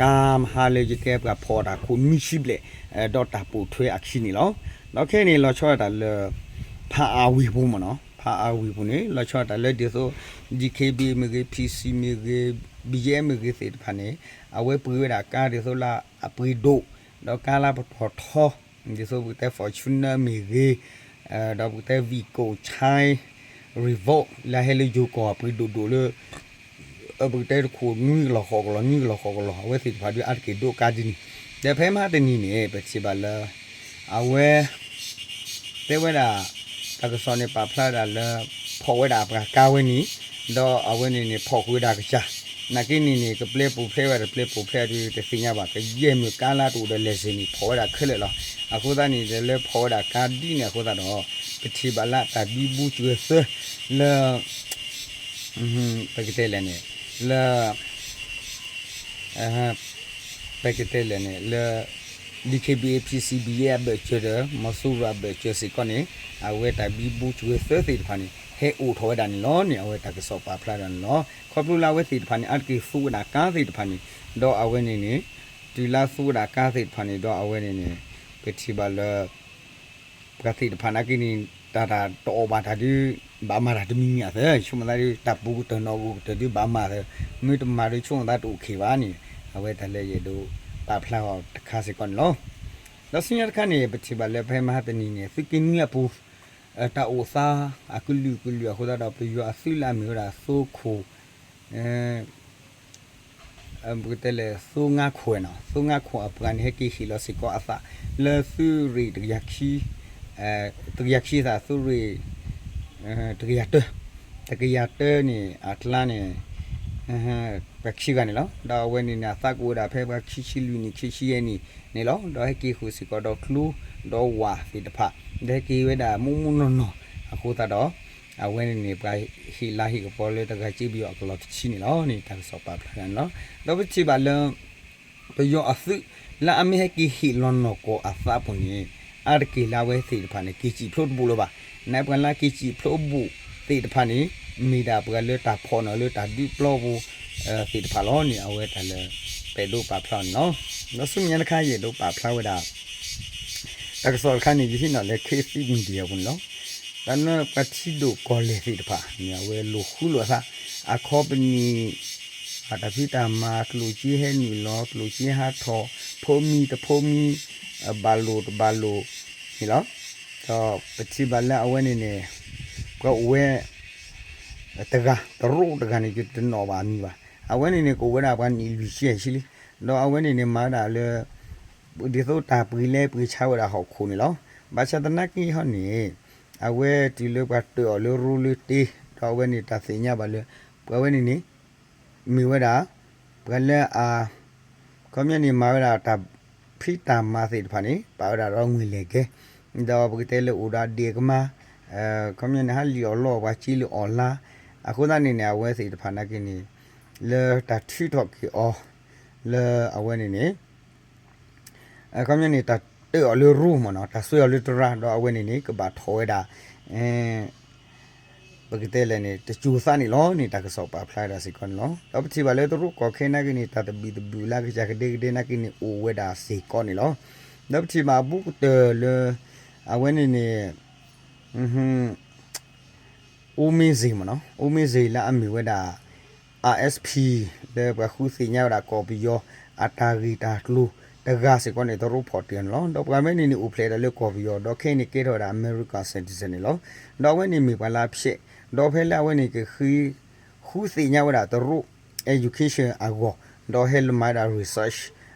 ကါမဟါလၢယတဲပှၤဖီၣ်တၢ်ခိၣ်နွံဆံဘျဲၣ် ဒီးတၢ်ပိာ်ထွဲအခံန့ၣ်လီၤ. ဒီးခဲအံၤန့ၣ် လီၤဆီဒၣ်တၢ်လၢ ဖးအၣ်ဝ့ၢ်ပူၤမ့ၢ်နီၤ, ဖးအၣ်ဝ့ၢ်ပူၤန့ၣ် လီၤဆီဒၣ်တၢ်လၢဒ်သိး DKBA မ့ၢ်ဂ့ၤ, PC မ့ၢ်ဂ့ၤ, BGF မ့ၢ်ဂ့ၤသ့ၣ်တဖၣ်န့ၣ် အဝဲပှ့ၤဝဲဒၣ်ကါဒ်သိးလၢအပှ့ၤဒိၣ်, ဒီးကါလၢပတီၢ်ထီ ဒ်သိးပကတဲ Fortuner မ့ၢ်ဂ့ၤ, ဒီးပကတဲ Vigo Chai Revolt လၢအဟဲလၢယိၤကီၢ် ပှ့ၤဒိၣ်ဒိၣ်လၢ ပကတဲတခိၣ်နွံကလီၢ်ဃိးကလီၢ် နွံကလီၢ်ဃိးကလီၢ် အဝဲသ့ၣ်တဖၣ်ဒုးအါတက့ၢ်ဒိးကါဒ်န့ၣ်, ဒီးဖဲမဟါတနံၤန့ၣ် ပထံၣ်ဘၣ်လၢ အဝဲ တဲဝဲဒၣ် တၢ်ကစီၣ်န့ၣ်ပာ်ဖျါဝဲဒၣ်လၢ ဖီၣ်ဝဲဒၣ်အပှၤကါဝဲန့ၣ်, ဒီးအဝဲန့ၣ်န့ၣ် ဖီၣ်ဃုာ်ဝဲဒၣ်ကစၢ်, နာ်က့န့ၣ်န့ၣ် ကပျဲပူၤဖျဲးဝဲတပျဲပူၤဖျဲးဒုးတသ့ၣ်ညါဘၣ်, ကယဲၢ်မုၢ်ကါလၢတအိၣ်ဒီး license န့ၣ် ဖီၣ်ဝဲဒၣ်ခဲလၢာ်လီၤ. အဃိသတးန့ၣ် လၢဖီၣ်ဝဲဒၣ်ကါဒ်န့ၣ်အဃိသတးဒီး ပထံၣ်ဘၣ်လၢတၢ်ဘံဘူစှၤသၢ လၢ ပကတဲလဲၣ်န့ၣ် လၢ ပကတဲလဲၣ်န့ၣ် လၢ DKBA PC BGF အဘၢၣ်စၢၤဒီး မီၤစိရိၤအဘၢၣ်စၢၤစ့ၢ်ကီးန့ၣ် အဝဲတၢ်ဘံဘူစှၤသၢသ့ၣ်တဖၣ်န့ၣ် ဟဲအိၣ်ထီၣ်ဝဲဒၣ်န့ၣ်လီၤန့ၣ် အဝဲတၢ်ကစီၣ်ပာ်ဖျါဒၣ်န့ၣ်လီၤ. ခီဖျိလၢအဝဲသ့ၣ်တဖၣ်န့ၣ် အါတက့ၢ်သူဝဲဒၣ်ကါသ့ၣ်တဖၣ်န့ၣ် ဒီးအဝဲန့ၣ်န့ၣ် တုၤလၢသူဝဲဒၣ်ကါသ့ၣ်တဖၣ်န့ၣ် ဒီးအဝဲန့ၣ်န့ၣ် ပထံၣ်ဘၣ်လၢ ပှၤသ့ၣ်တဖၣ်နာ်က့န့ၣ် တၢ်တၢ်တအီၣ်ဘၣ်တၢ်ဒုး ဘၣ်မၤတၢ်တမံၤမံၤအသး ဆိကမိၣ်သးဒုး တၢ်ပူၤကတၢၢ်နီၣ်ဂိၢ်ကတၢၢ်ဒုးဘၣ်မၤသး မ့ၢ်တမၤဒုးဆိကမိၣ်သးတအိၣ်ခ့ဘၣ်န့ၣ် အဝဲတၢ်လၢယအဲၣ်ဒိးပာ်ဖျါအီၤတခါစ့ၢ်ကီးန့ၣ်လီၤ. ဒီးဆူညါတခါန့ၣ် ပထံၣ်ဘၣ်လၢဖဲမဟါတနံၤန့ၣ် သုးက့နွံအပူၤ တၢ်အိၣ်သးအကလုာ်ကလုာ်အဃိသတးဒီး ပယီၤအသုးလၢအမ့ၢ်ဝဲဒၣ်သိခိၣ် ပကတဲလဲၣ် သိငါခိၣ်နီၤ သိငါခိၣ်အပှၤန့ၣ် ဟဲက့ၤဟ့ၣ်လီၤစ့ၢ်ကီးအသး လၢသုးရ့ၣ်တကယၤခံ တကယၤခံသး သုးရ့ၣ် တကယၤတၢ တကယၤတၢန့ၣ် အကျါန့ၣ် ပှၤခံဂၤန့ၣ်လီၤ. ဒီးအဝဲန့ၣ်န့ၣ် အသးကအိၣ်ဝဲဒၣ်ဖဲပှၤခံဆံလွံၢ်နံၣ် ခံဆံယဲၢ်နံၣ်န့ၣ်လီၤ. ဒီးဟဲက့ၤဃုာ်စ့ၢ်ကီးဒီးကျိ ဒီးဝၣ်သ့ၣ်တဖၣ် ဒီးဟဲက့ၤဝဲဒၣ်မိၢ်မိၢ်နီၢ်နီၢ်အဃိသတးဒီး အဝဲန့ၣ်န့ၣ် ပှၤဟ့ၣ်လၤဟ့ၣ်ကပီၤလၢတဂၤစ့ပယီၤအကလီၢ်တဆံန့ၣ်လီၤန့ၣ် တၢ်ကစီၣ်ပာ်ဖျါန့ၣ်လီၤ. ဒီးပထံၣ်ဘၣ်လၢ ပယီၤအသုး လၢအမ့ၢ်ဟဲက့ၤဟ့ၣ်လီၤနီၢ်ကီၢ်အသးအပူၤန့ၣ် အါတက့ၢ်လၢအဝဲသ့ၣ်တဖၣ်န့ၣ် က့ၤစံၣ်ဖျိတဘူးလၢၤဘၣ်. နာ်ပှၤလၢက့ၤစံၣ်ဖျိဘူးသ့ၣ်တဖၣ်န့ၣ် မ့ၢ်ဒၣ်ပှၤလၢတၢ်ဖီၣ်န့ၣ်လၢတၢ်ဒုးပျီပူၤသ့ၣ်တဖၣ်လီၤန့ၣ် အဝဲတၢ်လၢ ပအဲၣ်ဒိးပာ်ဖျါအီၤန့ၣ်လီၤ. ဒီးဆူမဲာ်ညါတခါ ယအဲၣ်ဒိးပာ်ဖျါဝဲဒၣ် တၢ်ကစီၣ်တခါန့ၣ် ယဟံးန့ၢ်လၢ K Thief Media အပူၤန့ၣ်လီၤ. တၢ်န့ၣ်ပှၤထံဒိၣ်ကီၢ်လဲၢ်သ့ၣ်တဖၣ်န့ၣ် အဝဲလိာ်ဃူလိာ်အသး အ company အတၢ်ဖံးတၢ်မၤ ကျိၣ်စ့ဟဲနုာ်လီၤ ကျိၣ်စ့ဟးထီၣ် ဖိမံတဖိမံ ဘၣ်လိာ်တဘၣ်လိာ်န့ၣ်လီၤ. ဒီးပထံၣ်ဘၣ်လၢအဝဲန့ၣ်န့ၣ် ပှၤအိၣ်ဝဲ တဂၤ တရူးတဂၤန့ၣ် ယတနီၣ်ဘၣ်အမံၤဘၣ်. အဝဲန့ၣ်န့ၣ် ကအိၣ်ဝဲဒၣ်ပှၤနံၣ်လွံၢ်ဆံဆံလံ. ဒီးအဝဲန့ၣ်န့ၣ် မၤဝဲဒၣ်လၢ ဒ်သိးတၢ်ပှ့ၤလဲပှ့ၤဆါဝဲဒၣ်ဟီၣ်ခိၣ်န့ၣ်လီၤ. ဘၣ်ဆၣ်သနာ်က့ဟီန့ၣ် အဝဲတုၤလၢပှၤတၢၣ်အီၤလၢရိလၢတ့ ဒီးအဝဲန့ၣ်တၢ်သ့ၣ်ညါဘၣ်လၢ ပှၤဝဲန့ၣ်န့ၣ် မ့ၢ်ဝဲဒၣ် ပှၤလၢအ ခီပညီန့ၣ် မၤဝဲဒၣ်တၢ်ဖံးတၢ်မၤသ့ၣ်တဖၣ်န့ၣ် ပာ်ဝဲဒၣ်ဒီးငွေလဲၤကဲ ဒီးပကတဲလၢအိၣ်ဒီးအဒ့ၣ်အကမၢ် ခီပညီန့ၣ် ဟးလံၣ်အီၣ်လီအီၣ်ပှၤစ့လၢအီၣ်လါ အဃိသတးန့ၣ်န့ၣ် အဝဲသ့ၣ်တဖၣ်နာ်က့န့ၣ် လၢတၢ်ထုးထီၣ်က့ၤအီၤ လၢအဝဲန့ၣ်န့ၣ် ခီပညီန့ၣ် တၢ်တၢၣ်အီၤလၢရိမ့ၢ်နီၤ တၢ်ဆွဲအီၤလၢတရါ ဒီးအဝဲန့ၣ်န့ၣ် ကဘၣ်ထီၣ်ဝဲဒၣ် ပကတဲလဲၣ်န့ၣ် တစိၤသးန့ၣ်လီၤန့ၣ် တၢ်ကစီၣ်ပာ်ဖျါဝဲဒၣ်စ့ၢ်ကီးန့ၣ်လီၤ. ဒီးပထံၣ်ဘၣ်လၢတရူးကီၢ်ခဲနာ်က့န့ၣ် တၢ်သဘံၣ်သဘုၣ်လၢကစၢ်ကဒဲကဒဲနာ်က့န့ၣ် အိၣ်ဝဲဒၣ်စ့ၢ်ကီးန့ၣ်လီၤ. ဒီးပထံၣ်ဘၣ်အဘူးကတၢၢ်လၢ အဝဲန့ၣ်န့ၣ် အိမ့ၢ်စ့ၢ်မ့ၢ်နီၤ အိမ့ၢ်စ့ၢ်လၢအမ့ၢ်ဝဲဒၣ် R S P လၢပှၤဃုသ့ၣ်ညါဝဲဒၣ်ကီၢ်ပယီၤ အတၢ်ဂ့ၢ်တၢ်ကျိၤတဂၤစ့ၢ်ကီးန့ၣ် တရူးဖီၣ်တ့ၢ်အီၤန့ၣ်လီၤ. ဒီးပှၤမ့ၢ်န့ၣ်န့ၣ် အိၣ်ဖျဲၣ်ဒၣ်လၢကီၢ်ပယီၤ ဒီးခဲအံၤန့ၣ်ကဲထီၣ်ဝဲဒၣ် America citizen န့ၣ်လီၤ. ဒီးအဝဲန့ၣ်မ့ၢ်ပှၤလၢအဖျဲး ဒီးဖဲလၢအဝဲန့ၣ်ကဃ့ ဃုသ့ၣ်ညါဝဲဒၣ်တရူး education အဂီၢ် ဒီးဟဲလၢမၤဝဲဒၣ် research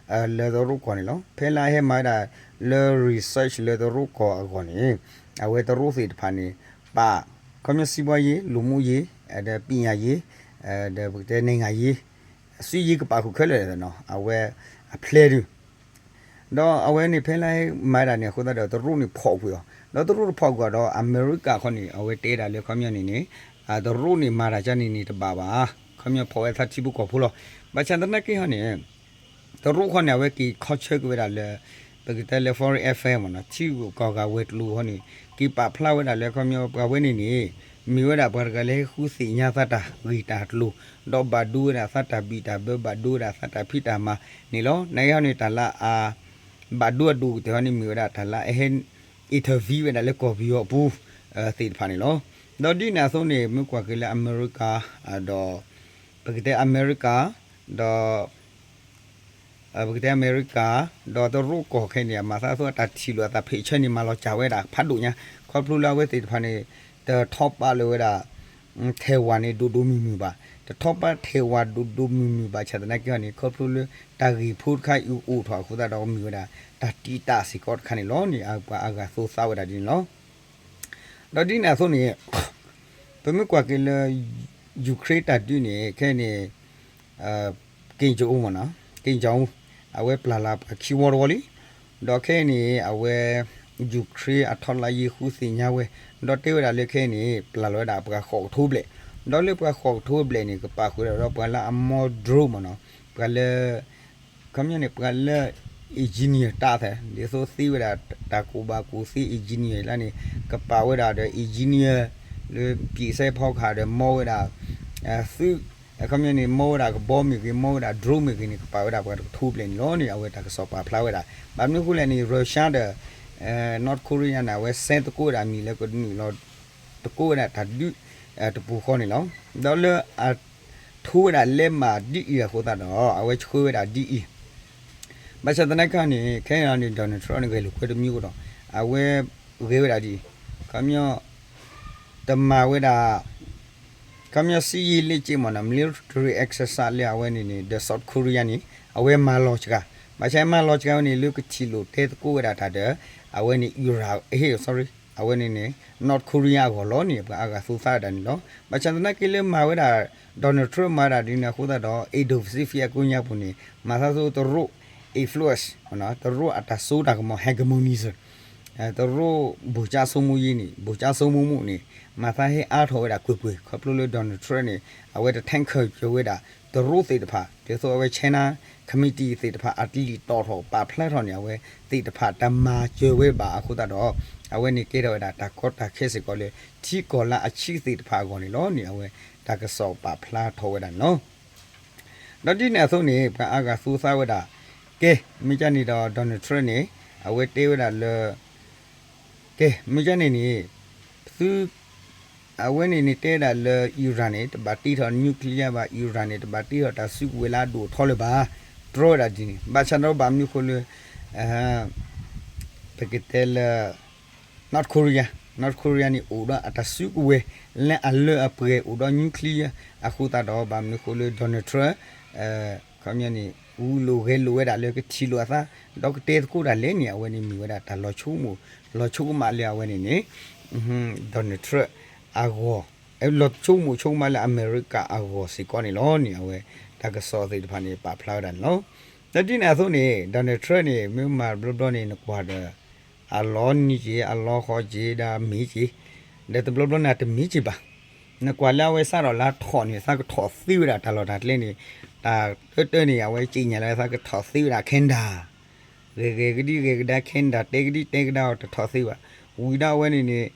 လၢတရူးကီၢ်န့ၣ်လီၤ. ဖဲလၢအဟဲမၤဝဲဒၣ်လၢ research လၢတရူးကီၢ်အဂီၢ်န့ၣ် အဝဲတရူးသ့ၣ်တဖၣ်န့ၣ် ပာ် ခီပညီ စီးပွားရေး လူမှုရေး ဒီး ပညာရေး ဒီးပကတဲ နိုင်ငံရေး စစ်ရေးကပာ်ဃုာ်ခဲလၢာ်နီၤ အဝဲအဖျဲးဒုး ဒီးအဝဲန့ၣ်ဖဲလၢမၤဒၣ်န့ၣ်အဃိသတးဒီး တရူးန့ၣ်ဖီၣ်ကွံာ်အီၤ ဒီးတရူးတဖီၣ်ကွံာ်အီၤဒီး အမဲရကၤခီန့ၣ် အဝဲတဲဒၣ်လၢခီပညီန့ၣ်န့ၣ် တရူးန့ၣ်မၤတၢ်ကန့ၣ်န့ၣ်တဘၣ်ဘၣ် ခီပညီဖီၣ်ဝဲသးထံဖိကီၢ်ဖိလီၤ. ဘၣ်ဆၣ်သနာ်က့ဟီန့ၣ် တရူးခီန့ၣ် အဝဲက့ၤခီဆၢက့ၤဝဲဒၣ်လၢ ပကတဲလၢ foreign affair မ့ၢ်နီၤ ထံဂုၤကီၢ်ဂၤဝဲၤကျိၤခီန့ၣ် က့ၤပာ်ဖျါဝဲဒၣ်လၢခီပညီပှၤဝဲန့ၣ်န့ၣ် မ့ၢ်ဝဲဒၣ်ပှၤတဂၤလၢဟဲဃုသ့ၣ်ညါသးတၢ်ဂ့ၢ်တၢ်ကျိၤ ဒီးဘၣ်ဒိဝဲဒၣ်သးတၢ်ဘံၣ်တၢ်ဘၢ ဘၣ်ဒိဝဲဒၣ်သးတၢ်ဖံးတၢ်မၤန့ၣ်လီၤ. နာ်က့ဟီန့ၣ် တၢ်လၢအ ဘၣ်ဒိအဒိၣ်ကတၢၢ်ဟီန့ၣ် မ့ၢ်ဝဲဒၣ်တၢ်လၢအဟဲ interview ဝဲဒၣ်လၢကီၢ်ပယီၤအပူၤ သ့ၣ်တဖၣ်န့ၣ်လီၤ. ဒီးဒ်န့ၣ်အသိးန့ၣ် မ့ၢ်ကွၢ်က့ၤလၢအမဲရကၤ ဒီး ပကတဲအမဲရကၤ ဒီး ပကတဲအမဲရကၤ ဒီးတရူးကီၢ်ခဲအံၤန့ၣ် မၤသးအသိးအတၢ်ထံၣ်လိာ်အတၢ်ဖံးဆၢန့ၣ် မၤလီၤစၢ်ဝဲဒၣ်ဖးဒိၣ်ညါ ခီဖျိလၢအဝဲသ့ၣ်တဖၣ်န့ၣ် တထီပာ်လၢၤဝဲဒၣ် ထဲဝၤန့ၣ် ဒိၣ်ဒိၣ်မုၢ်မုၢ်ဘၣ် တထီပာ်ထဲဝၤဒိၣ်ဒိၣ်မုၢ်မုၢ်ဘၣ်ဆၣ်သနာ်က့ဟီန့ၣ် ခီဖျိလၢတၢ်ဂ့ၢ်ဖိတခါအံၤအိၣ်ထီၣ်အဃိသတးဒီး မ့ၢ်ဝဲဒၣ်တၢ်တံာ်တာ်စ့ၢ်ကီးတခါန့ၣ်လီၤန့ၣ် ပှၤအါဂၤသိသးဝဲဒၣ်ဒ်န့ၣ်လီၤ. ဒီးဒ်န့ၣ်အသိးန့ၣ် ပမ့ၢ်ကွၢ်က့ၤလၢ Ukraine တၢ်ဒုးန့ၣ် ခဲအံၤန့ၣ် Kim Jong Un မ့ၢ်နီၤ Kim Jong Un အဝဲပျၢ်လီၤပှၤခံဝီတဝီလံ. ဒီးခဲအံၤန့ၣ် အဝဲ Ukraine အထောက်လှမ်းရေး ဃုသ့ၣ်ညါဝဲ ဒီးတဲဝဲဒၣ်လၢခဲအံၤန့ၣ် ပျၢ်လီၤဝဲဒၣ်ပှၤဃိးကထိဘျဲၣ် ဒီးလၢပှၤဃိးကထိဘျဲၣ်န့ၣ် ကပာ်ဃုာ်ဒီးပှၤလၢအမီ drone မ့ၢ်နီၤ ပှၤလၢ ခီပညီန့ၣ် ပှၤလၢ engineer တၢ်သဲ ဒ်သိးသ့ဝဲဒၣ်တၢ်ကူၣ်ဘၣ်ကူၣ်သ့ engineer လၢန့ၣ် ကပာ်ဝဲဒၣ်ဒီး engineer လၢ ပံးစဲဖီကဟၣ်ဒီး မီဝဲဒၣ် သုး ခီပညီန့ၣ် မီဝဲဒၣ်ကဘီမ့ၢ်ဂ့ၤ မီဝဲဒၣ် drone မ့ၢ်ဂ့ၤန့ၣ် ကပာ်ဝဲဒၣ်ပှၤတကထိဘျဲၣ်န့ၣ်လီၤန့ၣ် အဝဲတၢ်ကစီၣ်ပာ်ဖျါဝဲဒၣ်. ဘၣ်မနုၤအဃိလဲၣ်န့ၣ် Russia ဒီး North Korea န့ၣ် အဝဲစဲသကိးဝဲဒၣ်မံၤလၢကနုာ်လီၤ သကိးဝဲဒၣ်တၢ်ဒုး တပူၤဃီန့ၣ်လီၤ. ဒီးလၢအ ထိဝဲဒၣ်လဲမးဒ်အံၤအဃိသတးဒီး အဝဲဆှၢဝဲဒၣ်ဒ်အံၤ ဘၣ်ဆၣ်သနာ်က့န့ၣ် ခဲအံၤန့ၣ် Donald Trump န့ၣ် ဂဲၤလိာ်ကွဲတမံၤကဒီး အဝဲဂဲၤဝဲဒၣ်ဒ်အံၤ ခီပညီ တမၤဝဲဒၣ် ခီပညီ စစ်ရေးလေ့ကျင့် မ့ၢ်နီၤ military exercise လၢအဝဲန့ၣ်န့ၣ် ဒီး South Korea န့ၣ် အဝဲမၤလီၤစှၤ ဘၣ်ဆၣ်မၤလီၤစှၤဝဲန့ၣ် လၢကထံၣ်လိာ်တဲသကိးဝဲဒၣ်တၢ်ဒီး အဝဲန့ၣ် Iran ဟ့ၣ် sorry အဝဲန့ၣ်န့ၣ် North Korea အဂီၢ်လီၤန့ၣ် ပှၤအါဂၤသိသးဝဲဒၣ်န့ၣ်လီၤ. ဘၣ်ဆၣ်သနာ်က့လၢမၤဝဲဒၣ် Donald Trump မၤဝဲဒၣ်ဒ်န့ၣ်အဃိသတးဒီး Indo-Pacific အကိးညါပူၤန့ၣ် မၤသးသိတရူး influence တရူးအတၢ်စိတၢ်ကမီၤ hegemony တရူး ဗိုလ်ချုပ်စိုးမိုးရေးန့ၣ် ဗိုလ်ချုပ်စိုးမိုးမှုန့ၣ် မၤသးဟဲအါထီၣ်ဝဲဒၣ်ကွ့ၢ်ကွ့ၢ် ခီဖျိလၢ Donald Trump န့ၣ် အဝဲတ ထၢၣ်ကၢၢ် ကၢၤဝဲဒၣ် တရူးသ့ၣ်တဖၣ် ဒ်သိးအဝဲ China Committee သ့ၣ်တဖၣ် အတလံၣ်တီၣ်ထီၣ်ပာ်ဖျါထီၣ်န့ၣ် အဝဲသ့ၣ်တဖၣ်တမၤစၢၤဝဲဘၣ်အဃိသတးဒီး အဝဲန့ၣ်ကဲထီၣ်ဝဲဒၣ်တၢ်ကီတၢ်ခဲစ့ၢ်ကီးလၢ ထံကီၢ်လၢအဆံးသ့ၣ်တဖၣ်အဂီၢ်န့ၣ်လီၤန့ၣ် အဝဲတၢ်ကစီၣ်ပာ်ဖျါထီၣ်ဝဲဒၣ်န့ၣ်လီၤ. ဒီးဒ်န့ၣ်အသိးန့ၣ် ပှၤအါဂၤသူသးဝဲဒၣ်, ကဲ, မ့ၢ်ကန့ၣ်ဒီး Donald Trump န့ၣ် အဝဲတဲဝဲဒၣ်လၢ ကဲ, မ့ၢ်ကန့ၣ်န့ၣ် သု အဝဲန့ၣ်န့ၣ်တဲဒၣ်လၢ Iran န့ၣ် တဘၣ်တ့ထီၣ် nuclear ဘၣ်, Iran န့ၣ် တဘၣ်တ့ထီၣ်တၢ်စုကဝဲၤလၢအဒိၣ်အထီလၢၤဘၣ်, တြီဝဲဒၣ်ဒ်န့ၣ် ဘၣ်ဆၣ်ဒီးဘၣ်မနုၤဃိလၢ ပကတဲလၢ North Korea, North Korea န့ၣ် အိၣ်ဒီးအတၢ်စုကဝဲၤ လၢအလၢအပှဲၤ အိၣ်ဒီး nuclear အဃိသတးဒီး ဘၣ်မနုၤဃိလၢ Donald Trump ခီပညီန့ၣ် ဂုာ်လိာ်ဂဲၤလိာ်ဝဲဒၣ်လၢကထံၣ်လိာ်အသး ဒီးကတဲသကိးတၢ်လဲၣ်န့ၣ် အဝဲန့ၣ်မ့ၢ်ဝဲဒၣ်တၢ်လီၤဆိကမိၣ် လီၤဆိကမးလၢအဝဲန့ၣ်န့ၣ် Donald Trump အဂီၢ် လီၤဆိကမိၣ်ဆိကမးလၢအမဲရကၤအဂီၢ်စ့ၢ်ကီးန့ၣ်လီၤန့ၣ် အဝဲတၢ်ကစီၣ်သ့ၣ်တဖၣ်န့ၣ် ပာ်ဖျါဝဲဒၣ်န့ၣ်လီၤ. ဒီးဒ်န့ၣ်အသိးန့ၣ် Donald Trump န့ၣ် မ့ၢ်မၤတဘျီဘျီန့ၣ် နကွၢ်ဒီး အလီၤနံၤက့ၤ အလီၤဃီက့ၤ ဒီးမ့ၢ်က့ၤ ဒီးတဘျီဘျီန့ၣ် တမ့ၢ်က့ၤဘၣ်. နကွၢ်လၢအဝဲစးထီၣ်လၢထီၣ်န့ၣ် သးကထီၣ်သ့ဝဲဒၣ်တၢ်လီၢ်တၢ်ကျဲန့ၣ် တၢ်တၢတၢန့ၣ် အဝဲက့ညါလၢသးကထီၣ်သ့ဝဲဒၣ် Canada ဂဲၤဂဲၤကဒံဂဲၤကဒါ Canada တဲကဒံတဲကဒါအီၤ တထီၣ်သ့ဘၣ်. ဝံၤဒီးအဝဲန့ၣ်န့ၣ်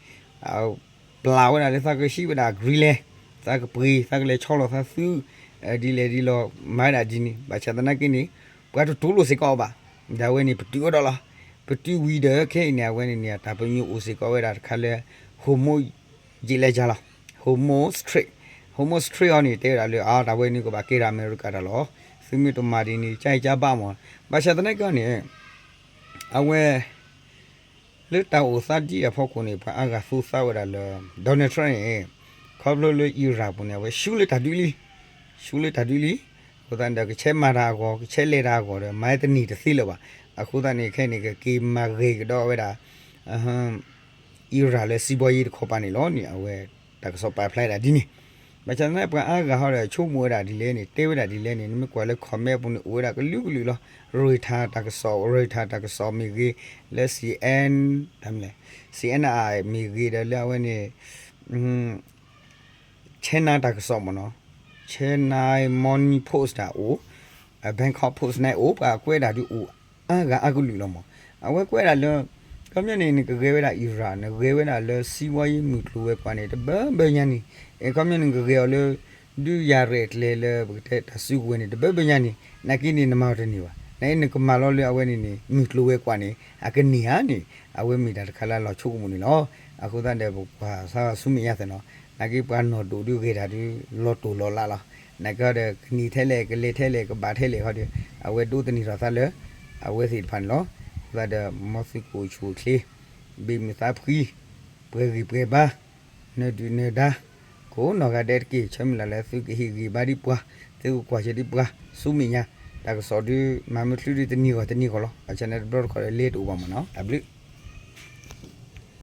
ပျၢ်ဝဲဒၣ်လၢသးကဟံးဝဲဒၣ် Greenland သးကပှ့ၤ သးကလဲၤဆီလီၤသးသု ဒ်လဲၣ်ဒ်လဲၣ် မၤဝဲဒၣ်ဒ်န့ၣ် ဘၣ်ဆၣ်သနာ်က့န့ၣ် ပှၤတတူၢ်လိာ်စ့ၢ်ကီးအီၤဘၣ်. ဒီးအဝဲန့ၣ် ပတုာ်ဝဲဒီးလီၤ. ပတုာ်ဝံၤဒီး ခဲအံၤန့ၣ် အဝဲန့ၣ်န့ၣ် တၢ်ပညိၣ်အိၣ်စ့ၢ်ကီးဝဲဒၣ်တခါလၢ Hormuz ယံာ်လဲၤကၢ်လီၤ. Hormuz Strait, Hormuz Strait အီၤန့ၣ် တဲဝဲဒၣ်လၢ အတၢ်ဝဲန့ၣ်ကဘၣ်ကဲထီၣ် အမဲရကၤတၢ်လီၢ်. သုမ့ၢ်တမၤဒ်န့ၣ် ကၢ်အံၤကၢ်ဘၣ်မး. ဘၣ်ဆၣ်သနာ်က့န့ၣ် အဝဲ လၢတၢ်အိၣ်သးဒ်အံၤအဖီခိၣ်န့ၣ် ပှၤအါဂၤသူသးဝဲဒၣ်လၢ Donald Trump န့ၣ် ခီဖျိလၢ Iran ပူၤန့ၣ် အဝဲဆူလၢတၢ်ဒုးလံ, ဆူလၢတၢ်ဒုးလံ. အဃိသတးန့ၣ်ဒီး ကဆဲးမၤတၢ်အဂီၢ် ကဆဲးလဲၤတၢ်အဂီၢ်ဒီး မၤတန့ၢ်တသ့လၢၤဘၣ်. အဃိသတးန့ၣ် ခဲအံၤန့ၣ် ကက့ၤမၤဂ့ၤကဒီးဝဲဒၣ် Iran လၢစံးဘီယ့တခီပၤန့ၣ်လီၤန့ၣ် အဝဲတၢ်ကစီၣ်ပာ်ဖျါဝဲဒၣ်ဒ်န့ၣ်. ဘၣ်ဆၣ်သနာ်က့ ပှၤအါဂၤဟီဒီး ဆိကမိၣ်ဝဲဒၣ်ဒ်လဲၣ်န့ၣ် တဲဝဲဒၣ်ဒ်လဲၣ်န့ၣ် နမ့ၢ်ကွၢ်လၢ comment အပူၤန့ၣ် အိၣ်ဝဲဒၣ်ကလုာ်ကလုာ်လီၤ. Reuters တၢ်ကစီၣ် Reuters တၢ်ကစီၣ်မ့ၢ်ဂ့ၤ လၢ C N, တမလဲၣ် C N N မ့ၢ်ဂ့ၤဒီးလၢအဝဲန့ၣ် China တၢ်ကစီၣ်မ့ၢ်နီၤ, China Morning Post တၢ်အိၣ်, Bangkok Post န့ၣ်အိၣ် ပှၤကွဲးဒၣ်ဒုးအိၣ်အါဂၤအါကလုာ်လီၤမး. အဝဲကွဲးဒၣ်လၢ ခီပညီန့ၣ် နကဂဲၤဝဲဒၣ် Iran နဂဲၤဝဲဒၣ်လၢစံးဝီယံမုၢ်ကျိၤဝဲၤကွာ်န့ၣ် တဘၢဘၢညါန့ၣ်, ခီပညီနကဂဲၤအီၤလၢ ဒုးယၤရဲၣ်ကျဲၤလၢပကတဲတၢ်စုကဝဲၤန့ၣ် တဘၢဘၢညါန့ၣ် နာ်က့န့ၣ် နမၤအီၤတန့ၢ်ဘၣ်. နာ်က့နကမၤလီၤလၢအဝဲန့ၣ်န့ၣ် မုၢ်ကျိၤဝဲၤကွာ်န့ၣ် အကန့ၢ်ဧါန့ၣ် အဝဲမ့ၢ်တၢ်တခါလၢအလီၤဆိကမိၣ်န့ၣ်လီၤ. အဃိသတးဒီး ပကွၢ်ဆါဆူမဲာ်ညါသ့ၣ်နီၤ, နာ်က့ပှၤနီၢ်ဒိၣ်ဒုးဂဲၤတၢ်ဒုး လီၤတိၢ်လီၤလးလီၤ. နာ်က့ဒီး ကန့ၢ်ထဲလဲၣ် ကလဲၤထဲလဲၣ် ကဘၣ်ထဲလဲၣ်ဃီဒီး အဝဲဒိးသန့ၤထီၣ်သးလၢ အဝဲသ့ၣ်တဖၣ်န့ၣ်လီၤ. အဃိသတးဒီး မ်သုကအိၣ်ဆူၣ်အိၣ်ချ့ ဘၣ်မုာ်သးဖှံ ပှဲၤဂံၢ်ပှဲၤဘါ နၢၤဒုၣ်နၢၤဒါ ကိးနီၢ်ဂၤဒဲးတက့ၢ်. ဆၢမုၢ်လၢ်လၢသုကဟ့ၣ်ဂံၢ်ဘါဒံးပှၤ, သုကကွၢ်စၢၤဒံးပှၤ ဆူမဲာ်ညါ, တၢ်ကစီၣ်ဒုး မၤမုၢ်ချုးဒုးတနံၤဂီၢ်တနံၤဂီၢ်လီၤ. ဘၣ်ဆၣ်န့ၣ်တဘျီတခီၣ်ဒီး လဲၤတအိၣ်ဘၣ်မးနီၤ. တၢ်ဘျုး